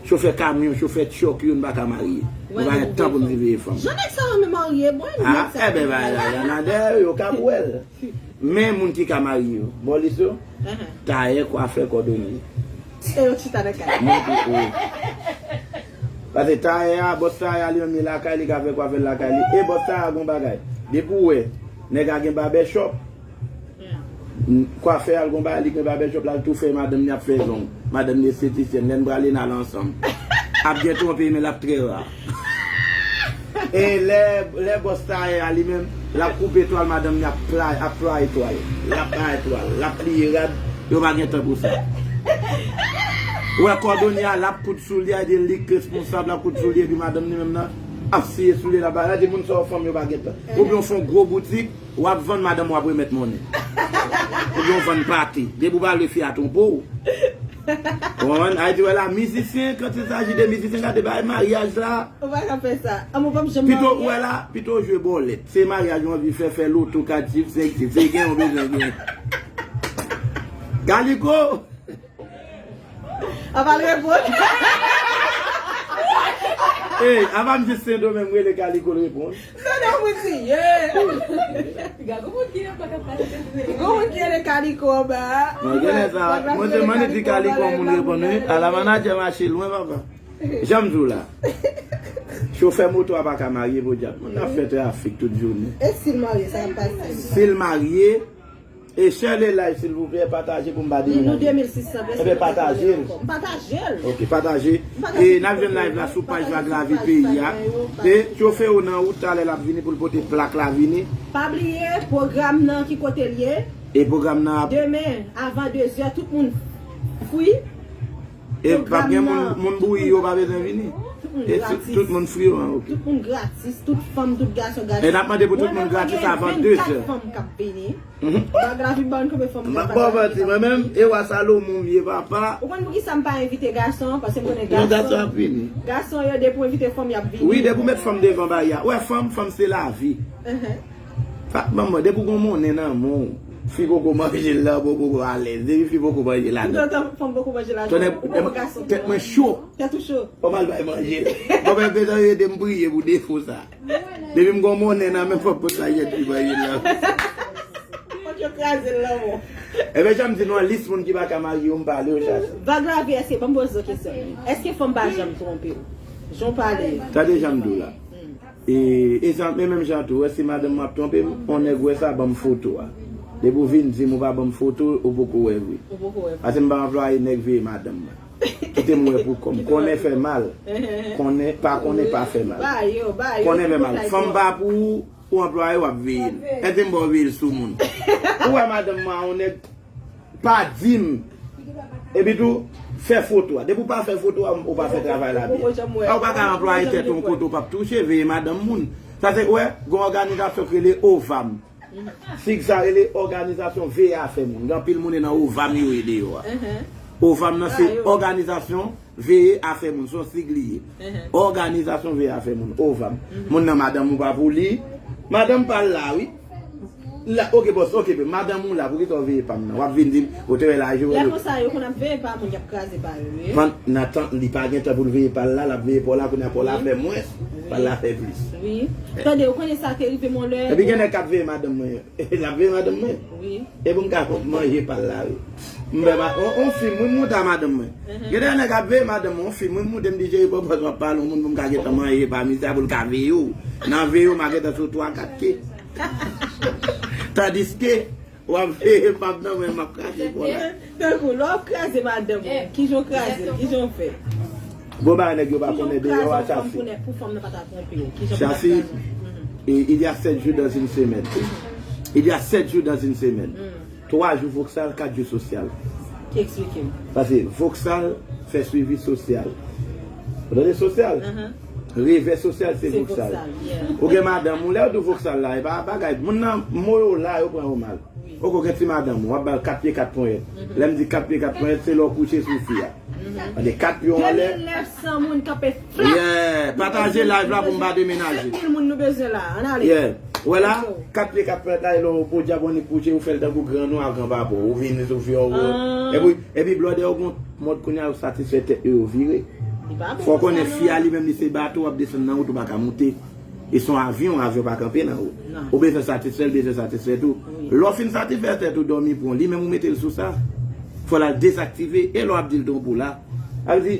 Chofè kamyon, chofè tchòk yo, n pa ka marye. Nou pa gen tan pou n siveye fanm. Jan nèg sa renmen marye, bon, nèg sa. Ah, enben, ba, la, la, la, dèyè yo, yo ka wè l. Men moun ki ka marye yo, ba w lis yo, tayè, kwafè, kòdonye. E yo chita nan kay. Mwen tou, wi. Paske tayè a, bòs tayè a, li menm li lakay li, ka fè kwafè l lakay li. E bòs tayè a gon bagay. Depi w wè, nèg a gen babèchòp, kwafè a, l gon bagay, li gen babèchòp la, l tou fè madanm li ap fè zong. Madanm li estetisyèn, lè n prale n al ansanm. Ap gen twonpe, men l ap trè ra. E lè, lè bòs tayè a li menm, l ap koupe twal madanm li ap pla-, ap plwaye twal. L ap bay twal, l ap pliye rad, yo pa gen tan pou sa. Ou wè kòdonye a, l ap koud soulye a, di l li k responsab, l ap koud soulye, epi madanm li menm nan ap siye soulye, l ap bay, la di moun sa yo fanm yo pa gen tan. Oubyen w fè yon gwo boutik, w ap vann madanm w ap remèt monnen. Oubyen w vann pate. Depi w pa vle fi a twonpe w. Ou konprann? Ayiti wè la, mizisyen, quand il s'agit de mizisyen, gade bay maryaj la. Ou pa ka fè sa. An, mwen p ap janm marye. Pito, ou wè la, pito w jwe bòlèt. Se maryaj ou anvi fè, fè loto, kat, jip, senk jip. Se gen ou bezwen gen. Kaliko! Apa l reponn. Ey, apa m jis Sendomeng, m rele Kaliko, l reponn. Sendomeng, ou di, yeah. Gade moun ki nan kòt ap pale. Gon moun ki rele Kaliko anba a. Non, gen lè sa, mwen se mande di Kaliko moun reponn, wi. Ala manadjè mache lwen, papa. Jan m di w la. Chofè moto a pa ka marye, podyab. Moun ap fè trafik tout jounen. E si l marye, sa ap pase? Si l marye, E share le live silvouplè, pataje pou m pa demenaje. Nou de mil sis san pèsòn. Ebyen pataje l. M pataje l. Ok, pataje. E n ap jwenn live la sou paj Vag Lavi peyi a. E Tchofeo nan wout, talè l ap vini pou l pote plak la vini. Pa bliye pwogram nan ki kote l ye. E pwogram nan ap. Demen avan de zè tout moun free. E p ap gen moun, moun bouyi yo pa bezwen vini. E tout moun free yo an, ok. Tout moun gratis, tout fanm, tout gason gratis. E n ap mande pou tout moun gratis avan de zè. Vennkat fanm k ap vini. Vag Lavi ban konbyen fanm nan. Bon, manti, mwen menm, e wa Salomon m ye, papa. Ou konn poukisa m pa envite gason? Paske m konnen gason ap vini. Gason yo, depi w envite fanm, y ap vini. Wi, depi w met fanm devan bagay la. Wè, fanm, fanm se lavi. Fa, manman, depi w gon monnen nan men w, fi poko manje l la, poko alèz. Depi fi poko manje l la. Ou kontan fanm poko manje lajan. Ou poko gason. Tèt mwen cho. Tèt ou cho. Fò m al bay manje l. Bon, men, bezwen ede m priye pou defo sa. Depi m gon monnen nan men, fòk pou sa jèn fi manje l la. Fòk yo kraze l lanmò. Ebyen, jan m di nou an, lis moun ki pa ka marye yo, m pale yo chache. Vag Lavi, èske, ban m poze w kesyon. Èske fanm pa janm twonpe w? Jan w pale. Tande jan m di w la. E, e sa, men menm jan tou, wè, si madanm mwen ap twonpe m, on nèg wè sa, ban m foto a. Depi w vin di m ou pa ban m foto, ou poko wè vre. Ou poko wè vre. Paske m pa anplwaye nèg veye madanm mwen. Kite m wè pou kò m. Konnen fè mal. Konnen, pa konnen pa fè mal. Ba yo, ba yo. Konnen fè mal. Fanm pa pou ou, ou anplwaye w ap veye l. Èske m ba w veye l sou moun? Ou wè madanm mwen a on nèg pa di m. Epi tou, fè foto a. Depi w pa fè foto a, ou pa fè travay la byen. A, ou pa ka anplwaye tèt ou yon kote ou p ap touche, veye madanm moun. Sa se, wè, gon òganizasyon ki rele OVAM. Sig sa rele Òganizasyon Veye Afè Moun. Gen anpil moun e nan OVAM yo ye deyò a. OVAM nan se Òganizasyon Veye Afè Moun, se yon sig li ye. Òganizasyon Veye Afè Moun, OVAM. Moun nan madanm ou pa pou li. Madanm pa l la, wi. La, ok, bòs, ok, madanm ou la, poukisa w veye pa m nan? W ap vin di m, ou te wè la, Joel. Lè konsa, yo konn ap veye pa moun, y ap kraze pa yo, wi. Pandan li pa gen tan pou l veye pa l la, l ap veye pa w la, kounye a pa w la fè mwens, pa l la fè plis. Wi. Tande, ou konnen sa te rive m on lè. Epi gen nèg k ap veye madanm mwen. L ap veye madanm mwen. Wi. E pou m ka manje pa l la, wi. M fè ma-, on, on fim, wi, m monte a madanm mwen. Gen de nèg ap veye madanm mwen, on fim, wi, m monte, m di, "Cheri, pran pòz w ap pale yon moun pou m ka gentan manje pa misye a pou l ka veye w." Nan veye w, m a gentan sou twa, kat ke. Tandiske, w ap veye pa m nan, mwen, m ap krache kò la. Tankou, lè w ap kraze madanm ou, kijan w kraze l, kijan w fè? Bon bagay nèg yo pa konnen deyò a, Chasi. Pou fanm nan pa ta twonpe w, kijan pou ta kraze l? Chasi, e, il y a sept jours dans une semaine. Il y a sept jours dans une semaine. Twa jou voksal, kat jou sosyal. Ki eksplike m. Paske voksal fè swivi sosyal. Ou tande sosyal? Revè sosyal se voksal. Ou gen madanm ou, lè yo di w voksal la, e pa bagay. Moun nan, mo yo la, yo pran yo mal. Poko gen ti madanm ou, w ap ba l kat pye, kat ponyèt. Lè m di kat pye, kat ponyèt, se lè w kouche sou fi a. Tande, kat pye w anlè. De mil nèf san moun kanpe flat. Yeah, pataje live la pou m pa demenaje. Senk mil moun nou bezwen la. Ann ale. Yeah. Wè la, kat pye, kat ponyèt la, e lè w podyab annik kouche, ou fè l tankou grann ou a granpapa w. Ou vini sou fi a, ou. Epi, epi blòdè yo gon mòd kounye a yo satisfè tèt yo, yo vire. Fò w konnen fi a li menm li se bato, w ap desann nan wout ou pa ka moute. E se yon avyon, avyon pa kanpe nan wout. Ou bezwen satisfè l, bezwen satisfè tou. Lè w fin satisfè tèt ou, dòmi pran w. Li menm ou mete l sou sa. Fò l al dezaktive. E lè w ap di l twonpe w la. Sa vle di,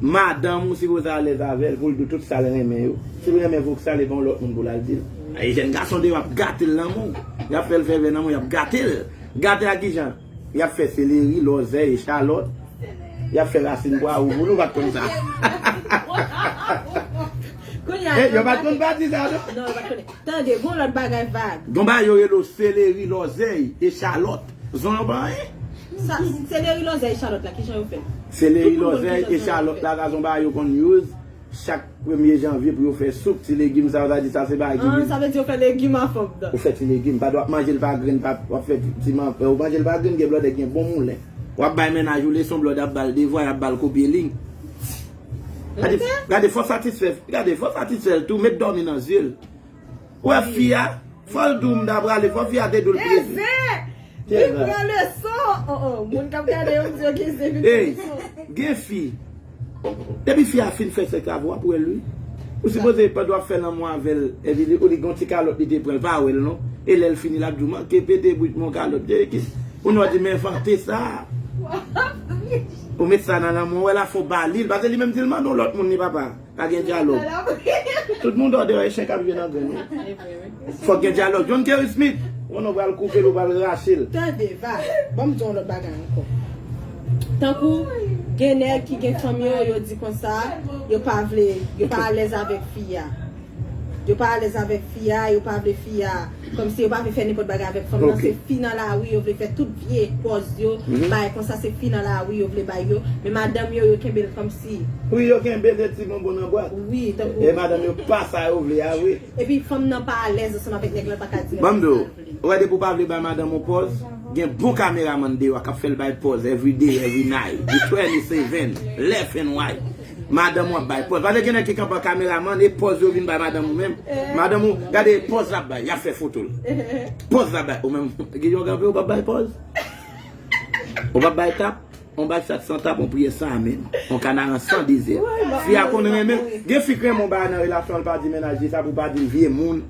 madanm ou sipoze alèz avè l pou l di w tout sa l renmen yo. Si l renmen voksal, e pa yon lòt moun pou l al di l. Ay, jèn gason deyò ap gate l nan men w. Y ap fè l fè vè nan men w, y ap gate l. Gate a kijan? Y ap fè seleri, lòzèy, echalòt. Y ap fè rasin pwa wouj. Nou pa t konn sa. Kounye a, yo pa t konn pati sa, non? Non, yo pa t konnen. Tande, gon lòt bagay vag. Gon bagay yo rele w seleri, lòzèy, echalòt. Zon yo pa anyen. Sa, seleri, lòzèy, echalòt la, kijan yo fè? Seleri, lòzèy, echalòt la, sa se yon bagay yo konn use. Chak premye janvye pou yo fè soup, ti legim sa yo, sa di sa se bagay ki vin. Sa vle di yo fè legim an fòm dan. Ou fè ti legim, pa dwe ap manje l pa grenn, pa, w ap fè ti man, ou manje l pa grenn, gen blòdè gen bon moulen. W ap bay mennaj ou leson, blòdè ap ba l devwa, y ap ba l kopye liy. Gade, gade, fò satisfè, gade, fò satisfè l tou, met dòmi nan zye l. Ou wè fi a, fò l di w m ta prale, fò fi a te di w l prese. Kèzè! Vin pran leson! Oh, oh, moun k ap gade yo di yo kèzè vin pran leson. Gen fi, depi fi a fin fè sèks avè w, w ap wè l, wi. Ou sipoze, pandan w ap fè lanmou avè l, epi li, ou li gon ti kalòt li te pran, l pa wè l, non. E lè l fini, l ap di w, "Manke pete bwit mwen kalòt." Ou nou di, "M envante sa." Ou met sa nan lanmou, wè la fò w ba li l, paske li menm di l mande yon lòt moun li papa. Pa gen dyalòg. Tout moun dòdè, e chen k ap jwe nan grenn, wi. Fòk gen dyalòg. John Kerry Smith, Konnen w pral koupe l, ou pral rache l. Tande, va. Ban m di w yon lòt bagay ankò. Tankou, gen nèg ki gen fanm yo, yo di konsa, yo pa vle, yo pa alèz avèk fi a. Yo pa alèz avèk fi a, yo pa vle fi a. Kòmsi yo pa vle fè nenpòt bagay avèk fanm nan. Ok. Se fi nan lari, yo vle fè tout vye pòz yo, mhm, bay konsa, se fi nan lari, yo vle bay yo. Men madanm yo, yo kenbe l kòmsi. Wi, yo kenbe l, se ti bonbon nan bwat. Wi, tankou. E madanm yo pa sa yo vle a, wi. Epi fanm nan pa alèz ansanm avèk nèg la, pa ka di nèg la sa l vle. Ban m di w, ou wè depi w pa vle bay madanm ou pòz, gen bon kameramann deyò k ap fè l bay pòz every day, every night, di twenty seven, left and right. Madanm w ap bay pòz. Paske gen nèg ki kanpe an kameramann, e pòz yo vin bay madanm ou menm. Madanm ou, gade pòz l ap bay, y ap fè foto l. Pòz l ap bay, ou menm, gen yon kanpe, ou p ap bay pòz. Ou p ap bay tap. On bachata san tap, on priyè san amèn. On kanaran san dezè. Fi a konn renmen l. Gen fi k renmen on bagay nan relasyon an, l pa di mennaj li sa pou pa di l vye moun.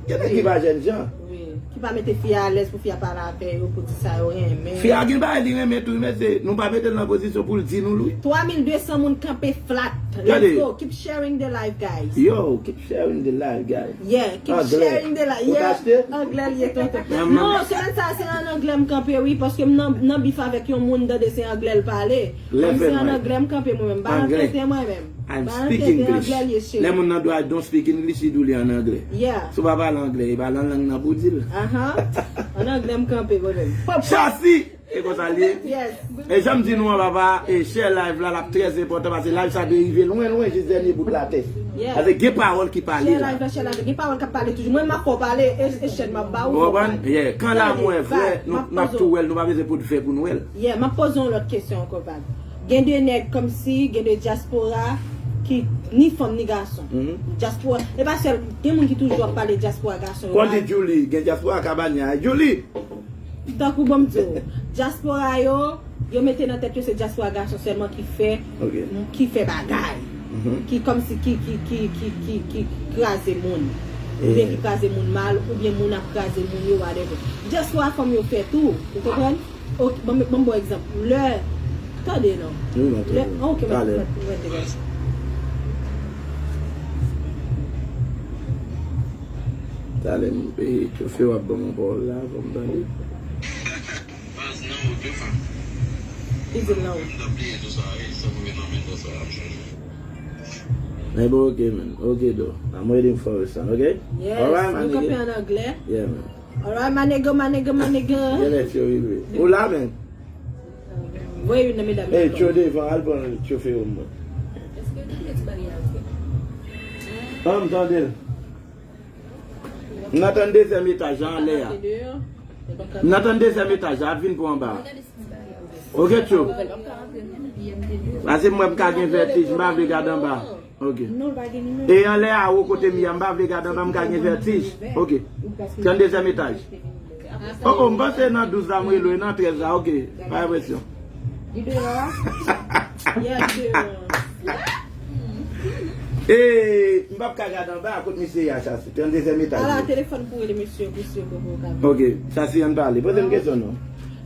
Gen nèg ki pa jènjan. Wi. Ki pa mete fi a alèz pou fi a pale avè yo, pou di sa yo renmen. Fi a gen bagay li renmen tou, men se, nou pa mete l nan pozisyon pou l di nou l wi. Twa mil de san moun kanpe flat. Let's go. Keep sharing the live, guys. Yo, keep sharing the live, guys. Yeah, keep sharing the live. Anglè. Ou ta achte? Anglè l ye, tonton. Non, semèn sa a, se an anglè m kanpe, wi, paske m nan, nan bif avèk yon moun, tande se anglè l pale. Left and right. Anglè m kanpe mwen menm. M pa nan tenten mwen menm. I'm speaking English. Anglè l ye, cheri. Lè moun nan do I don't speak English, li di w li an anglè. Yeah. Si w pa pale anglè, e pa nan lang nan pou w di l. Aha. An anglè m kanpe mwen menm. Pop, pop. Chasi! E konsa l ye. Yes. E jan m di nou an, papa, e share live la, l ap trè enpòtan, paske live sa dwe rive lwen, lwen, jis dènye bout latè. Yes. Paske gen pawòl ki pale la. Share live la, share live la. Gen pawòl k ap pale toujou. Mwen, m ap fè w pale, e, e chèn m ap ba ou. Ou konprann? Yeah. Kan lanmou e vrè, nou, n ap tou wè l, nou pa bezwen pwout fè pou nou wè l. Yeah, m ap poze yon lòt kesyon ankò, Val. Gen de nèg kòmsi, gen de dyaspora ki ni fanm ni gason. Mhm. Dyaspora, e pa sèl, gen moun ki toujou ap pale dyaspora gason yo. Kon di Julie, gen dyaspora Kabanya. Julie! Tankou ban m di w, dyaspora yo, yo mete nan tèt yo se dyaspora gason sèlman ki fè, ok, ki fè bagay. Mhm. Ki kòmsi, ki, ki, ki, ki, ki, ki kraze moun. Oubyen ki kraze moun mal, oubyen moun ap kraze moun yo, whatever. Dyaspora fanm yo fè tou, ou konprann? Ok, ban m, ban m ba w egzanp. Lè, tande non. Wi, m ap tande. Lè, ok, mwen, mwen, mwen te gade. Talè m, e, chofe w ap ban m yon pawòl la, fò m tande. Baz nan wout wi, fanm. Li di l nan wout. Mwen t ap bliye tou sa, wi, sa pou vin nan men sa ap chanje. Men bon, ok, man. Ok, though. I'm waiting for your son, ok? Yes, alright, my nigga. Nou kanpe an anglè. Yeah, man. Alright, my nigga, my nigga, my nigga. Genlè Tyo rive. Ou la, man? Voye youn nan medam yo. Ey, Tyo devan, al pran chofe w mwen. Èske w tande ti bagay a vre? An, m tande l. M nan tann dezyèm etaj la anlè a. M nan tann dezyèm etaj la, ap vin pou anba a. Ok, Tyo. Pase m wè m ka gen vètij, m pa vle gade anba. Ok. E anlè a, wo kote m ye a, m pa vle gade anba, m ka gen vètij. Ok. Tann dezyèm etaj. Oh, oh, m panse nan douz la, m rele w, e nan trèz la, ok. Pa gen presyon. Li deyò a? Yeah, li deyò a. E, m p ap ka gade anba a, kot misye ye a, Chasi. Tranndezyèm etaj. Ala, telefòn pou rele mesye, mesye, pou, pou ka. Ok, Chasi, ann pale. Poze m kesyon non.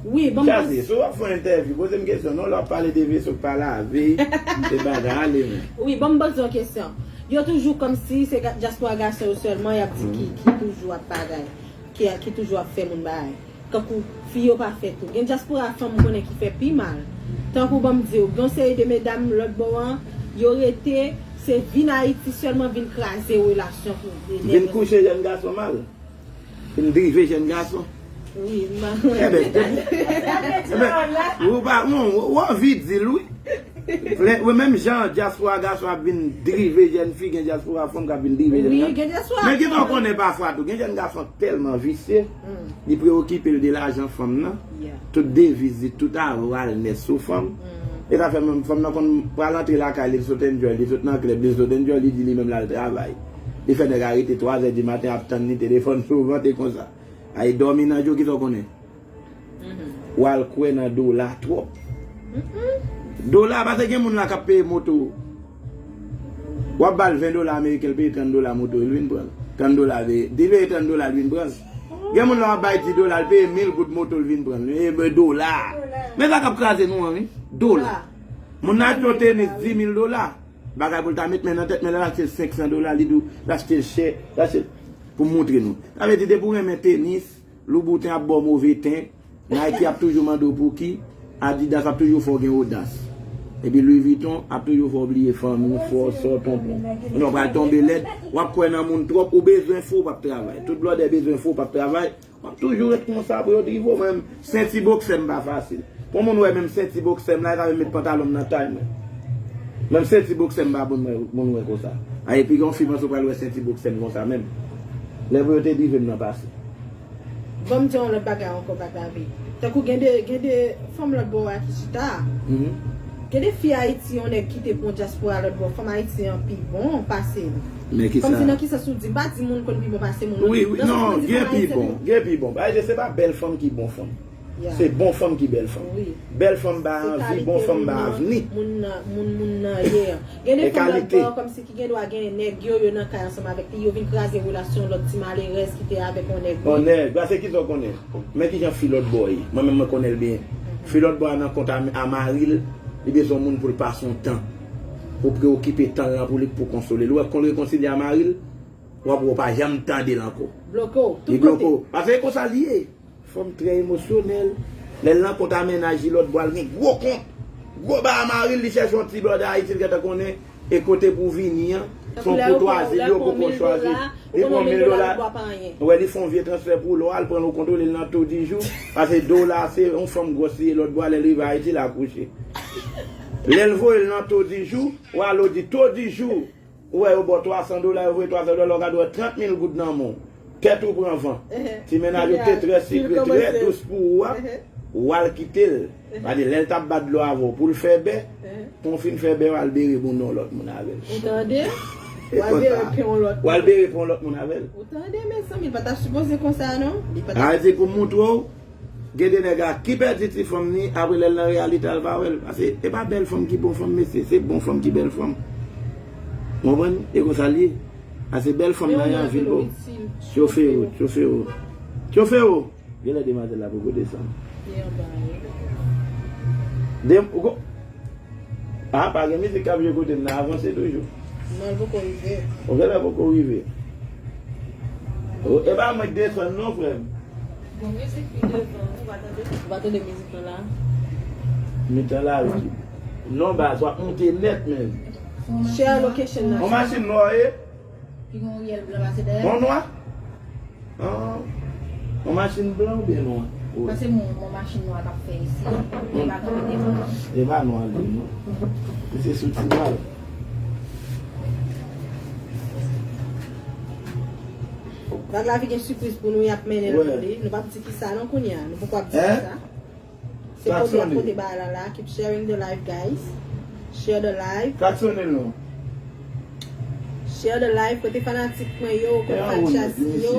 Wi, ban m Chasi, poze. Si w ap fè yon entèvyou, poze m kesyon non, lè w ap pale de veso k pa lave, de bagay, ale, men. Wi, ban m poze yon kesyon. Yo toujou kòmsi se ga-, dyaspora gason yo sèlman y ap di ki, ki toujou ap bagay, ki, ki toujou ap fè moun bagay. Kankou fi yo pa fè tou. Gen dyaspora fanm m konnen ki fè pi mal. Tankou ban m di w, gen yon seri de medam lòt bò an, yo rete, se vin Ayiti sèlman vin kraze relasyon pou de nèg. Vin kouche jèn gason mal. Vin drive jèn gason. Wi, m pa. Enben, enben, ou pa, ou, ou anvi di l, wi. Lè, wi, menm jan dyaspora gason ap vin drive jèn fi, gen dyaspora fanm k ap vin drive jèn gason. Wi, gen dyaspora fanm. Men gentan w konnen pafwa tou, gen jèn gason tèlman visye, li preokipe l de lajan fanm nan. Yeah. Tout deviz li, tout avan al nèt sou fanm. E sa fè menm fanm nan konn pral antre lakay li, li sot enjoy, li sot nan klèb, li sot enjoy, li di li menm l al travay. Li fè nèg arete twa zè di maten ap tann li, telefòn sou vant e konsa. Ay dòmi nan je w, kisa w konnen? W al kwè nan dola twòp. Dola, paske gen moun la k ap peye moto. W ap ba l ven dola ameriken, l peye trant dola moto, l vin pran l. Trant dola, li peye trant dola, l vin pran l. Gen moun la w ap bay dis dola, l peye mil goud moto, l vin pran l. E, ben, dola. Men sa k ap kraze nou an, wi. Dola. Moun nan achte yon tenis dis mil dola. Bagay pou l ta met men nan tèt, men lè l achte l senk san dola, li di w l achte l chè, l achte l pou montre nou. Sa vle di, depi w renmen tenis, Louboutin ap ba w move ten. Nike ap toujou mande w pou ki. Adidas ap toujou fè w gen odas. Epi Louis Vuitton ap toujou fè w bliye fanmi w, frè w, sè w, tonton. Non, pral tonbe lèd. W ap kwè nan moun twòp. Ou bezwen fou, w p ap travay. Tout blòdè bezwen fou, w p ap travay. W ap toujou ret konsa pou yo drive w. Mwen menm, senti boksè m pa fasil. Pou moun wè menm senti boksè m la, e ka menm met pantalon m nan tay mwen. Menm senti boksè m pa bon mwen, moun wè konsa. A, epi gen yon fi panse w pral wè senti boksè m konsa menm. Lè pou yo te drive m nan pase. Ban m di yon lòt bagay ankò, Black David. Tankou gen de, gen de fanm lòt bò a ki chita. Mhm. Gen de fi Ayiti, yon nèg kite pou yon dyaspora lòt bò, fanm Ayiti an pi bon pase l. Men ki sa? Kòmsi nan ki sans ou di, m pa di moun konn pi bon pase moun. Wi, wi, non, gen pi bon, gen pi bon. Ayiti, se pa bèl fanm ki bon fanm. Yeah. Se bon fanm ki bèl fanm. Wi. Bèl fanm ba anvi, bon fanm ba avni. Moun nan, moun, moun nan ye an. Gen de fanm lòt bò, kòmsi ki gen dwa gen nèg yo, yo nan kay ansanm avèk li, yo vin kraze relasyon lòt ti malerèz ki te avèk yon nèg. Yon nèg, pase ki sa w konnen. Men ki jan fi lòt bò ye. Mwen menm mwen konnen l byen. Fi lòt bò a nan kont a, a mari l, li bezwen yon moun pou l pase yon tan. Pou preokipe tan l lan pou li, pou konsole l. Ou wè, kon l rekonsilye a mari l, w ap wè w pa janm tande l ankò. Bloke w, tout kote. Li bloke w. Pase e konsa l ye. Fanm trè emosyonèl. Lè l nan kont a mennaj li lòt bò a, l gen gwo kont. Gwo ba a mari l, li chèche yon ti blòdè Ayiti, l gentan konnen e kote pou vini an. Se yon koutwazi li yo poko chwazi. Li pran mil dola. Ou wè, li fè yon vye transfè pou lò a, l pran l o kontwole l nan To Di Jou. Pase dola, se yon fanm gwòs li ye lòt bò a, lè l rive Ayiti, l akouche. Lè l voye l nan To Di Jou, w ale w di To Di Jou. Ou wè yo ba w twa san dola, yo voye twa san dola, w gade w wè trant mil goud nan men w. Tèt ou pran van. Ti mennaj ou te trè sikre, trè dous pou ou a, w al kite l. Gade, lè l t ap bat dlo avè w pou l fè bè, pou w fin fè bè, w al bere bounda yon lòt moun avè l. Ou tande? W al bere pen yon lòt moun. W al bere pen yon lòt moun avè l. Ou tande, mezanmi, li pa t ap sipoze konsa, non. Li pa t ap. Sa vle di pou m montre w, gen de nèg a ki pèdi ti fanm ni, apre lè l nan reyalite a, l pa wè l. Pase e pa bèl fanm ki bon fanm, mesye, se bon fanm ki bèl fanm. Ou konprann? E konsa l ye. Pase bèl fanm nan gen anvi l ba w. Chofe yo, chofe yo. Chofe yo! Genlè demwazèl la poko desann. Li anba, wi. Dem, ou ko-, a, pa gen mizik k ap jwe kote m nan, avanse toujou. Non, l poko rive. Ou genlè poko rive. O, e pa mwen k desann non, frè m. Gon mizik pi devan, ou pa tande? Ou pa tande mizik lan la? Mitan lari. Non, baz, w ap monte nèt, menm. Share location nan. Yon machin nwa, e? Ki gen yon ryèl blan pase dèyè l. Yon nwa? Ah, yon machin blan oubyen nwa? Wi. Paske yon, yon machin nwa k ap fè isi, li pa kanpe devan. E pa nwa li, non. Li se sou ti mal. Bag la vin gen sipriz pou nou, y ap mennen l pou li. Nou p ap di kisa non kounye a. Nou poko ap di kisa. Se kote y ap pote bagay la la. Keep sharing the live, guys. Share the live. Klaksone non. Share the live. Kote fanatik mwen yo, kote fan Chasi yo.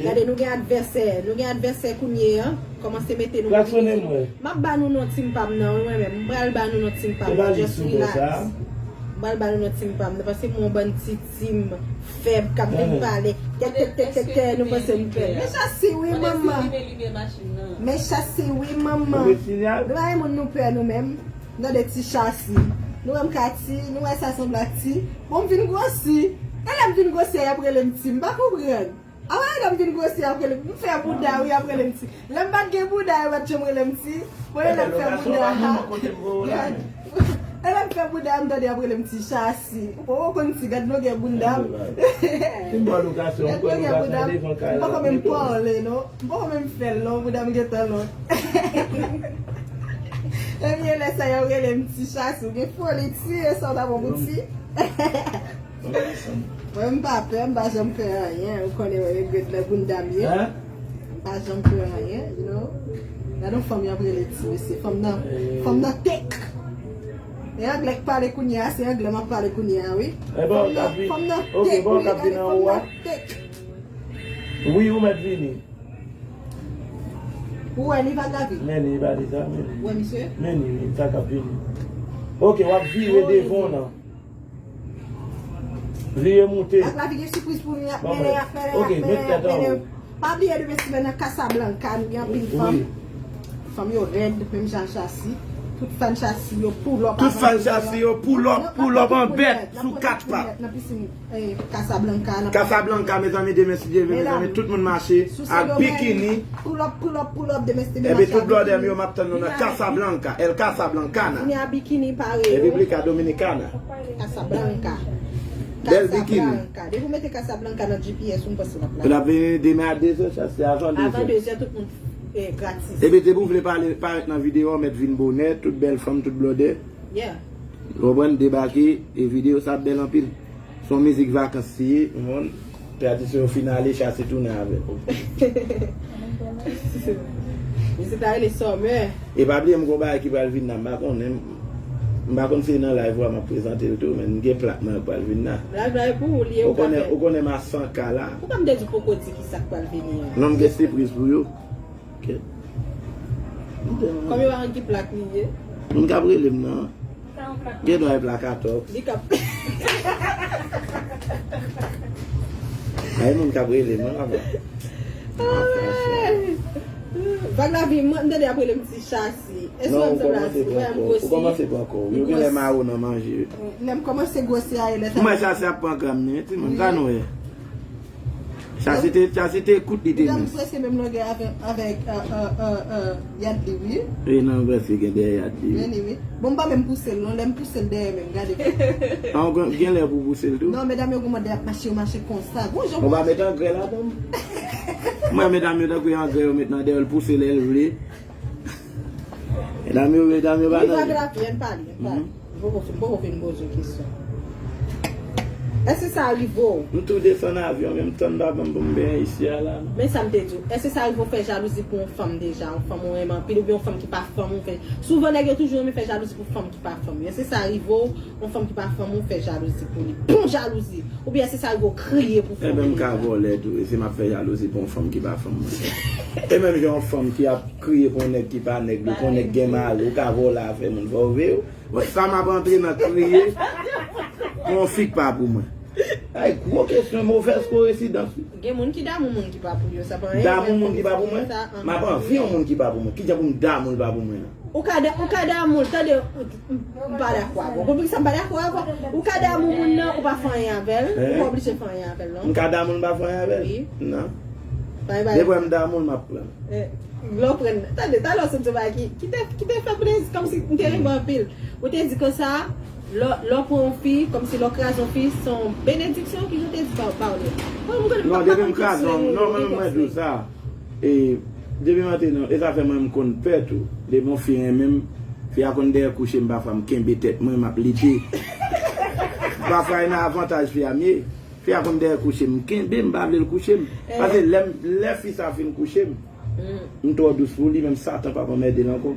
Gade, nou gen advèsè. Nou gen advèsè kounye a. Kòmanse mete nou. Klaksone mwen. M ap ba nou non team pa m nan, wi, mwen menm. M pral ba nou non team pa m nan. Just relax. M pral ba nou non team pa m nan. Paske mwen yon bann ti team fèb k ap vin pale. Tè, tè, tè, tè, tè, nou panse m pè. Men Chasi, wi, manman. Men Chasi, wi, manman. Nou pa gen moun nou pè nou menm. N tande ti Chasi. Nou wè m ka ti, nou wè sa sanble ak ti. Bon, m vin gwosi. E lè m vin gwosi a, y ap rele m ti. M pa konprann. A wè, lè m vin gwosi, y ap rele m. M fè bouda, wi, y ap rele m ti. Lè m pa t gen bouda, yo pa t janm rele m ti. Bon, e lè m fè bouda a. E lè m fè bouda a, m tande y ap rele m ti Chasi. Ou poko konn ti, gad longè bounda m. Gad longè bounda m. M poko menm pale, non. M poko menm fè l, non, bounda m gentan long. Ebyen, lè sa yo rele m ti Chasi, ou gen foli ti, e sa w ta pran pou ti. Mwen, m pa pè, m pa janm pè anyen. Ou konnen mwen regrèt lè bounda m ye. M pa janm pè anyen, you know. Gade yon fanm y ap rele ti, mesye. Fanm nan, fanm nan tek. E anglè k pale kounye a, se anglè m ap pale kounye a, wi. Fanm nan, fanm nan tek, wi, gade fanm nan tek. Wi, ou mèt vini. Ou wè li, Vagabond? Men li, li pa di sa, men li. Ou wè misye? Men li, wi, sa k ap vini. Ok, w ap vire devan w nan. Vire moute. Bak la vin gen sipriz pou nou, y ap mennen, y ap mennen, y ap mennen, y ap mennen. Pa bliye demen simen nan Casablanca, nou gen anpil fanm. Fanm yo rèd, menm jan Chasi. Tout fan Chasi yo pull up. Tout fan Chasi yo pull up, pull up an bèt sou kat pat. Nan pisin, eh, Casablanca, nan Casablanca, mezanmi, demen si Dye vle, mezanmi, tout moun mache ak bikini. Pull up, pull up, pull up, demen si Dye vle. Epi tout blòdè m yo, m ap tann nou nan Casablanca, El Casablancana. Vini a bikini pare. República Dominicana. Casablanca. Bèl bikini. Casablanca. Depi w mete Casablanca nan G P S, ou m panse l ap la. L ap vini demen a de zè, Chasi, avan de zè. Avan de zè, tout moun, eh, gratis. Epi depi w vle pale, parèt nan videyo, w mèt vin bonè, tout bèl fanm, tout blòdè. Yeah. Ou konprann, debake, e videyo sa ap bèl anpil. Se yon mizik vakans li ye, ou konprann? Tradisyon yo fin ale, Chasi tounen avè l. Mizik la rele Summer. E pa bliye, m gon bagay ki pral vin la, m pa konnen, m pa konn si se nan live ou a m ap prezante l tou, men m gen plak mwen k pral vin la. Live la e pou ou li ye, ou ka fè. Ou konnen m a san K la. Poukwa m te di w poko di ki sa k pral vini an? Non, m gen sipriz pou yo. Kèt. Kòm yo pa konn ki plak li ye. Moun k ap rele m nan. Gen dwa e plak atòks. Li k ap. Ay, moun k ap rele m nan, papa. Vag la vin, mwen, m tande ap rele m ti Chasi. Èske w wè m sanble a ti? Ou kòmanse pran kò. Ou kòmanse pran kò. Yo genlè mare w nan manje. Lè m kòmanse gwosi a, e lè sa. Mwen Chasi ap pran gram, men, timoun, sa nou ye. Chasi te, Chasi te kout li te mens. Li prèske menm longè avè, avèk, euh, euh, euh, euh, Yadly, wi. E non, prèske gen dèyè Yadly, wi. Gen li, wi. Bon, m pa menm pouse l, non, lè m pouse l dèyè menm, gade. Ah, gen, gen lè pou pouse l tou? Non, medam yo gon mòd ap mache, yo mache konsa. Gon jan. Ou pa met angrè ladan? Mwen, medam yo tankou angrè yo met nan dèyè l, pouse lè l vle. Medam yo, medam yo pa nan. Li vag la, ann pale, ann pale. M poko fin, m poko fin poze w kesyon. Èske sa rive w? M tou desann avyon, men m tann papa m pou m benyen isi a la. Men sa m te di w, èske sa rive w fè jalouzi pou yon fanm deja, yon fanm ou renmen anpil, oubyen yon fanm ki pa fanm ou fè? Souvan nèg yo toujou renmen fè jalouzi pou fanm ki pa fanm yo. Èske sa rive w, yon fanm ki pa fanm ou fè jalouzi pou li? Bon jalouzi! Oubyen èske sa rive w kriye pou fanm ou deja? Enben, m ka vòlè tou, e si m ap fè jalouzi pou yon fanm ki pa fanm mwen? E menm jan yon fanm ki ap kriye pou yon nèg ki pa nèg li, pou yon nèg gen mari, ou ka vòlè afè moun, fò w veye w. Bon, sa m ap antre nan kriye pou yon fi k pa pou mwen. Ay, gwo kesyon, movèz koyensidans, wi. Gen moun ki damou moun ki pa pou yo, sa pa anyen. Damou moun ki pa pou mwen? M ap anvi yon moun ki pa pou mwen. Kijan pou m damou l pa pou mwen nan? Ou ka da-, ou ka damou l, tande, m pa dakò avè w. Konprann sa m pa dakò avè w? Ou ka damou moun nan, ou pa fè anyen avè l, ou pa oblije fè anyen avè l, non. M ka damou l, m pa fè anyen avè l? Wi. Non. Depi m damou l, m ap pran l. Eh, lè w pran, tande, talè w sot di yon bagay ki, ki te, ki te fè plezi, kòmsi m te renmen anpil. Ou te di konsa, lè, lè w pran yon fi, kòmsi lè w kraze yon fi, se yon benediksyon, ki jan w te di pa, pawòl yo? Non, depi m kraze yon, non, mwen, mwen di w sa. E, depi m antre nan, e sa fè mwen m konn pè tou. Depi yon fi renmen m, fi a konn dèyè kouche m, pafwa m kenbe tèt mwen, m ap lite. Pafwa e nan avantaj fi a m ye. Fi a konn dèyè kouche m, m kenbe, m pa vle l kouche m. Paske lè m, lè fi sa fin kouche m, m twò dous pou li, menm Satan p ap anmède l ankò.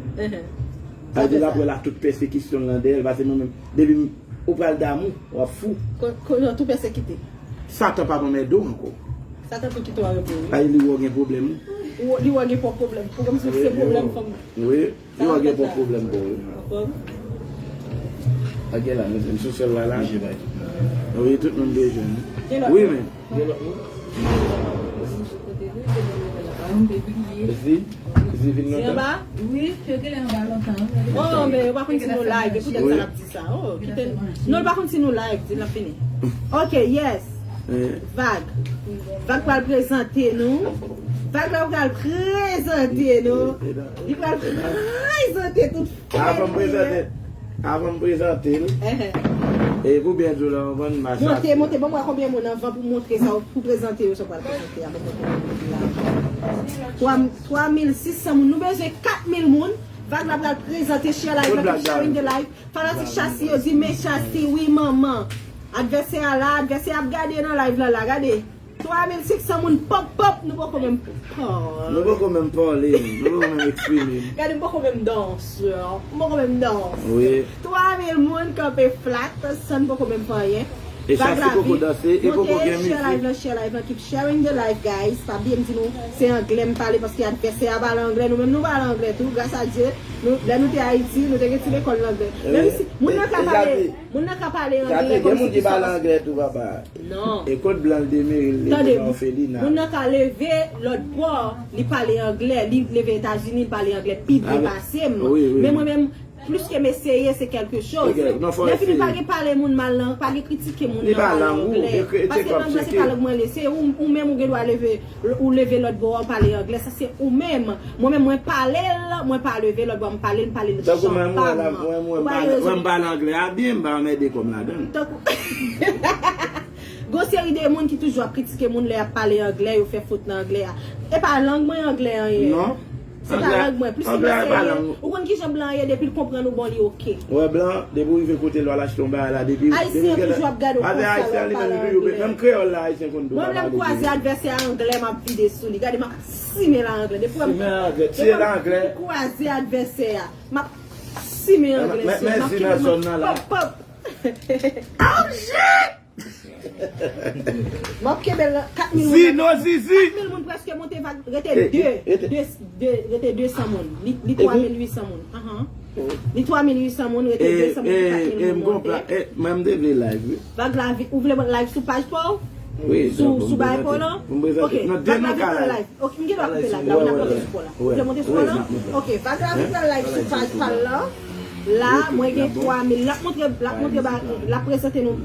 Sa vle di l ap wè la tout pèsekisyon l nan dèyè l, paske mwen menm, depi m, ou pral damou, w ap fou. Ko-, ko-, nan tou pèsekite. Satan p ap anmède w ankò. Satan tou kite w a repo, wi. Ay, li wè w gen pwoblèm, wi. Ou, li wè w gen pwoblèm. Pwoblèm sou se pwoblèm fanm. Wi. Yo gen bon pwoblèm pou ou. Konprann? Ak gen la, nou, nou sou sèl la la. Wi, tout moun bezwen. Wi, men. Gen lòt moun? Zi, Zi vin lontan? Zi anba? Wi, yo te anba lontan. Oh, men yo pa konn si nou live, e poutèt sa n ap di sa. Oh, kite n. Non, yo pa konn si nou live, di n ap fini. Ok, yes. Vag. Vag pral prezante nou. Vag la pral prezante nou. Li pral prezante tout fè. Avan m prezante, avan m prezante l. E pou byen di w la, w konprann, m a chache. Monte, monte, ban m wè konbyen moun anvan pou montre sa, pou prezante yo, sa w pral prezante a, ban m wè konbyen moun ki la. Twa, twa mil sis san moun, nou bezwen kat mil moun. Vag la pral prezante, share live la, keep sharing the live. Fanatik Chasi yo di, men Chasi, wi, manman. Advèsè a la, advèsè ap gade nan live la, la, gade. Twa mil senk san moun, pòp, pòp, nou poko menm pale. Nou poko menm pale, nou poko menm eksprime. Gade, m poko menm danse, m poko menm danse. Wi. Twa mil moun kanpe flat, san n poko menm fè anyen. E Chasi poko danse, e poko gen mizik. Share live la, share live la, keep sharing the live, guys. Pa bliye m di nou, se anglè m pale, paske advèsè a pale anglè, nou menm nou pale anglè tou, gras a Dye. Nou, lè nou te Ayiti, nou te gen ti lekòl anglè. Menm si moun nan ka pale, moun nan ka pale anglè kòmsi ki sòti. Gen moun ki pale anglè tou, papa. Non. E kot blan l demere, l leve nan òfelina. Tande, moun nan ka leve lòt bò, li pale anglè, li leve Etazini, li pale anglè pi byen pase m. Men mwen menm, Plis ke m eseye, se kèlke choz. Lè fini, pa gen pale moun mal nan, pa gen kritike moun nan pale anglè. Paske lang nan se pa lang mwen li ye. Se ou, ou menm ou gen dwa leve, ou leve lòt bò a, ou pale anglè. Sa se ou menm. Mwen menm, mwen pale l, mwen pa leve lòt bò a, m pale l, m pale l jan pa m. Ou pa gen rezon. Mwen m pale anglè a byen, m pa anmède kò m ladan l. Tankou Gon seri de moun ki toujou ap kritike moun lè y ap pale anglè, yo fè fot nan anglè a. E pa lang mwen anglè an ye. Non. Se pa lang mwen. Plis ki mwen se ye. Ou konn kijan blan ye, depi l konprann ou bon, li oke. Ou wè blan, depi w rive kote l, w al achte yon bagay la, depi Ayisyen toujou ap gade w konsa lè w ap pale anglè. Menm kreyòl la, Ayisyen konn tou pa pale byen. Mwen menm kwaze advèsè a anglè, m ap vide sou li. Gade, m ap simen l a anglè. Depi w wè m kwaze advèsè a, m ap simen anglè sou li. M ap kenbe l, pòp, pòp. Oh shit! M ap kenbe l kat mil moun. Zino Zizi! Kat mil moun prèske monte vag, rete de, de, de, rete de san moun. Li, li twa mil uit san moun. Ahan. Li twa mil uit san moun, rete de san moun pou kat mil moun monte. Mwen, m te vle live, wi. Vag Lavi, ou vle live sou paj pa w? Wi, sou, sou bagay pa w lan? Ok, Vag Lavi pral live. Ok, m gen dwa koupe live la, wi, n ap monte sou pò la. Ou vle monte sou pò la? Ok, Vag Lavi pral live sou paj pa l lan. La, mwen gen twa mil. L ap montre, l ap montre, l ap prezante nou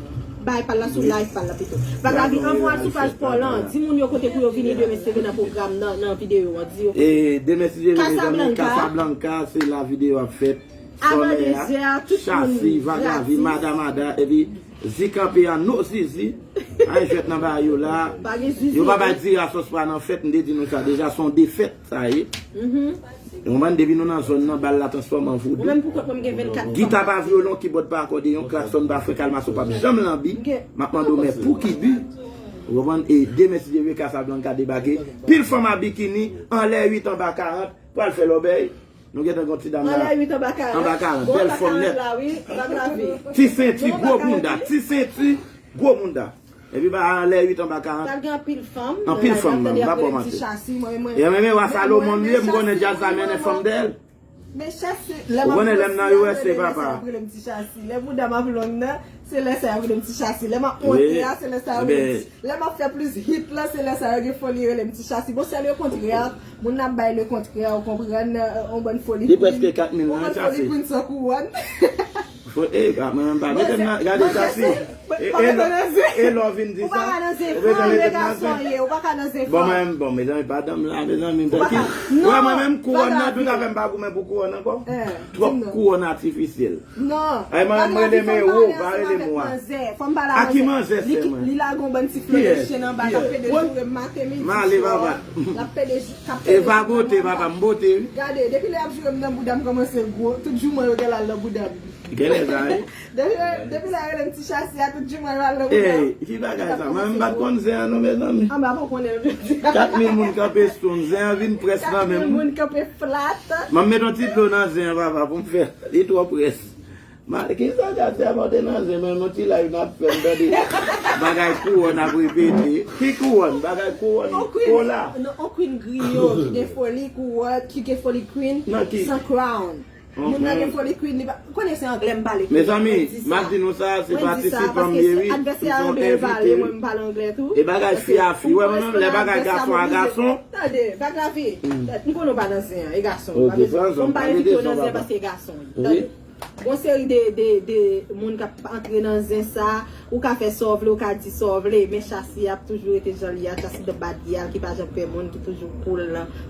bagay pa l la sou live pa l la pito. Vag Lavi, anfwa sou paj pa w lan, di moun yo kote pou yo vini demen si Dye vle nan pwogram nan, nan videyo an, di yo kote. E demen si Dye vle, mezanmi, Casablanca, se la videyo ap fèt. Avan dezè a, tout moun gratis. Chasi, Vag Lavi, Mada Mada, epi Zi kanpe an, no Zizi. Ay jwèt nan bagay yo la. Yo pa bay Dira sòs pa nan fèt, m te di nou sa deja, se yon defèt sa ye. Ou konprann, depi nou nan zòn nan, bal la transfòme an voudou. Gita pa vyolon, kibòd pa akòdeyon, klaksòn pa fren, kalmaso p ap janm lanbi. M ap mande w, men pou ki bi? Ou konprann? E demen, si Dye vle, Casablanca debake. Pil fanm a bikini, anlè uit, anba karant, pral fè lòbèy. Nou gentan gen yon ti dam la. Anlè uit, anba karant. Anba karant, bèl fanm nèt. Ti senti, gwo bounda. Ti senti, gwo bounda. Epi ba anlè uit, anba karant. Pral gen anpil fanm. Anpil fanm, m pa ba w manti. E menm e wa Salomon li ye, m konnen djaz la mennen fanm dèyè l. Ou konnen lè m nan U S A, papa. Lè bouda m ap long nan, se lè sa y ap rele m ti chasi. Lè m ap monte a, se lè sa y ap rele m ti. Lè m ap fè plis hit la, se lè sa yo gen foli rele m ti chasi. Bon, se lekontrè. Moun nan ap bay lekontrè, ou konprann, yon bann foli queen. Li prèske kat mil nan, chasi. Yon bann foli queen san kouwòn. E, pa, mwen menm pa mete m nan, gade chasi. E lè w vin di sa, ou bezwen mete m nan zen. Bon, mwen, bon, mezanmi, pa dan m la, mezanmi. Wè, mwen menm, kouwòn nan, tout afè m pa goumen pou kouwòn ankò. Twòp kouwòn atifisyèl. Non. Ay, mwen, mwen rele m ewo, pa rele m wa. A ki manzè sè mwen? Li lage yon bann ti flè de chen anba, l ap pede joure m maten, midi, swa. L ap pede jou, k ap pede jou. E pa bote, papa, m bote, wi. Gade, depi lè y ap joure m nan bouda m kòmanse gwo, tout jouman yo gen l al nan bouda m. Genlè sa, wi. Depi, depi lè y ap rele m ti chasi a, tout jouman yo al nan bouda m. Ey, ki bagay sa? Mwen, m pa t konn zen an, non, mezanmi. Anba, pa konnen l. Kat mil moun kanpe stone, zen an vin près nan men m. Kat mil moun kanpe flat. Mwen, m met yon ti dlo nan zen an, papa, pou m fè. Li twò près. Kisa Jazz fè pote nan zen, menm yon ti live n ap fè, m tande bagay kouwòn ap repete. Ki kouwòn? Bagay kouwòn kola. Non, on queen griyo ki gen foli kouwòn, ki gen foli queen san crown. Moun nan gen foli queen, li pa, ou konnen se anglè m pale. Mezanmi, m ap di nou sa, se patisipan m ye, wi. Advèsè a anglè l pale, mwen m pale anglè tou. E bagay fi a fi, wè, mwen menm, lè bagay gason a gason. Tande, Vag Lavi, m konnen w pa nan zen an, e gason. Bon, m pa envite w nan zen an paske e gason. Tande. Gon seri de, de, de moun k ap antre nan zen sa, ou ka fè sa w vle, ou ka di sa w vle, men chasi ap toujou rete jan li a, chasi de bad gyal ki pa janm pè moun, ki toujou cool,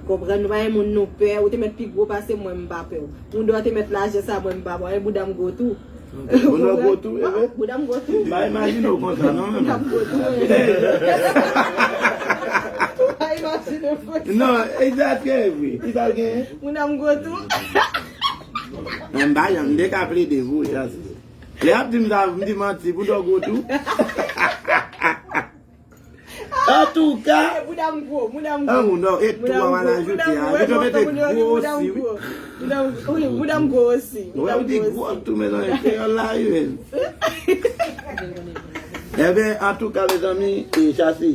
konprann, nou pa gen moun nou pè, ou te mèt pi gwo pase mwen, m pa pè w. Moun dò te mèt lajè sa, mwen, m pa pè w, e bouda m gwo tou. Bouda w gwo tou, e vre? Bouda m gwo tou. M pa imajine w konsa, non, menm. Bouda m gwo tou, e vre. Ou pa imajine w konsa. Non, egzakte, e vre. Ki sa l genyen? Bouda m gwo tou. Men m pa janm, m te ka plede vou, chasi. Lè y ap di m sa, m di manti, bouda w gwo tou. Antouka. Bouda m gwo, bouda m gwo. An, moun, non, e tou a w al ajoute a. Yo te mete gwo osi, wi. Bouda m gwo osi. Wè, ou di gwo tou, mezanmi, kreyòl la, wi, men. Ebyen, antouka, mezanmi, e chasi.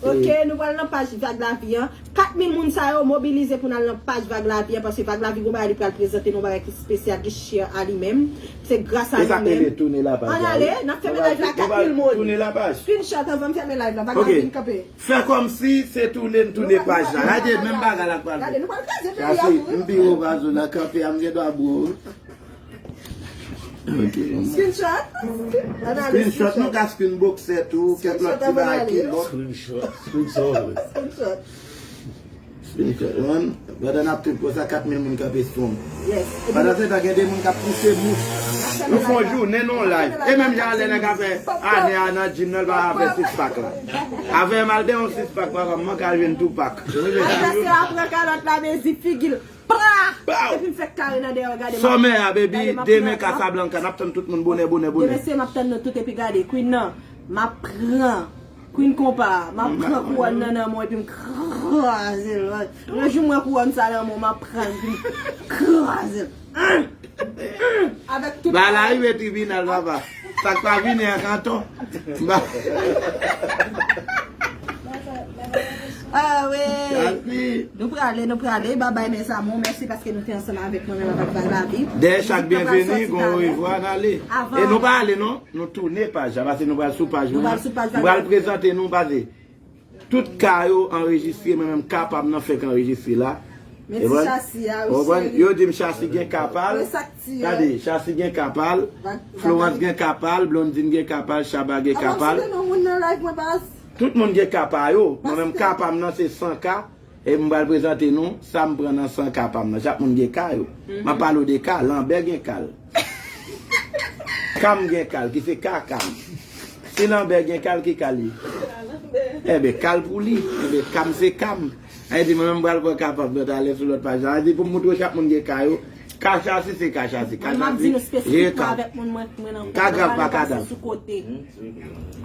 Ok, nou pral nan paj Vag Lavi an. Kat mil moun sa yo mobilize pou n al nan paj Vag Lavi an, paske Vag Lavi gon bagay li pral prezante nou, bagay ki espesyal, ki chè a li menm. Se gras a li menm. E sa k rele tounen lapaj la, wi. Ann ale, n ap fèmen live la, kat mil moun. Tounen lapaj. Screenshot anvan m fèmen live la, Vag Lavi vin kanpe. Fè kòmsi se tounen n tounen paj la. Gade menm bagay la k pral fèt. Gade, nou pral kraze peyi a tou, wi. M pi wo pase w nan kanpe a, m gen dwa bwo, wi. Ok. Screenshot? Ann ale screenshot, nou ka screen boxer tou, kèk lòt ti bagay ki lòt. Screenshot, screenshot. Screenshot. Screenshot, wan. Pandan n ap trip konsa, kat mil moun kanpe sou m. Yes. Pandan se tan, gen de moun k ap pouse mouch. Nou fè yon jounen, nou live. E menm jan lè nèg a fè ane a nan gym nan, l pa fè six pack la. Avè m al de yon six pack, papa m, mwen ka jwenn two pack. Apre se apre kalòt la, mezi figi l. Pra! Epi m fè kare nan dèyè, gade m ap, sòmè a, baby, gade m ap demen pran, Casablanca, n ap tann tout moun bonè, bonè, bonè. Demen se m ap tann nou tout, epi gade, Queen nan, m ap pran. Queen konpa, m ap pran kouwòn nan nan men w, epi m kraze l. Yon jou m wè kouwòn sa nan men w, m ap pran l, epi m kraze l. Avèk tout. Ba la rive tribinal, papa. Sa k pa vini an kanton. Ba. Ah wi. Jackie. Nou prale, nou prale. Babay, mes amours. Mèsi paske nou te ansanm avèk mwen menm avèk Val Baby. Dèyè chak byenveni, gon orevwa, n ale. E nou pa ale, non. Nou tounen paj la, paske nou pral sou paj mwen. Nou pral sou paj la. Nou pral prezante nou, paske tout ka yo anrejistre, mwen menm ka pa m nan fèk anrejistre la. Men ti chasi a, wi, cheri. Yo di m chasi gen ka pa l. Gade, chasi gen ka pa l. Florence gen ka pa l, Blondine gen ka pa l, Chaba gen ka pa l. Avan m site non moun nan live mwen, baz. Tout moun gen ka pa yo. Mwen menm ka pa m nan se san ka. E m pral prezante nou sa m pran nan san ka pa m nan. Chak moun gen ka yo. M ap pale w de ka, Lanbè gen ka l. Ka m gen ka l, ki se ka ka m. Si Lanbè gen ka l, ki ka l ye? Enben, ka l pou li. Enben, ka m se ka m. Sa vle di mwen menm m pral pran ka pa m nan talè sou lòt paj la. Sa vle di pou m montre w chak moun gen ka yo. Ka chasi se ka chasi. Ka chasi, jere ka. Ka grav pa ka dav.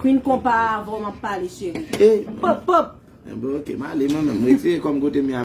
Queen konpa avè w m ap pale, cheri. Pop, pop. Enben, ok, m ale mwen menm. M retire kò m kote m ye a.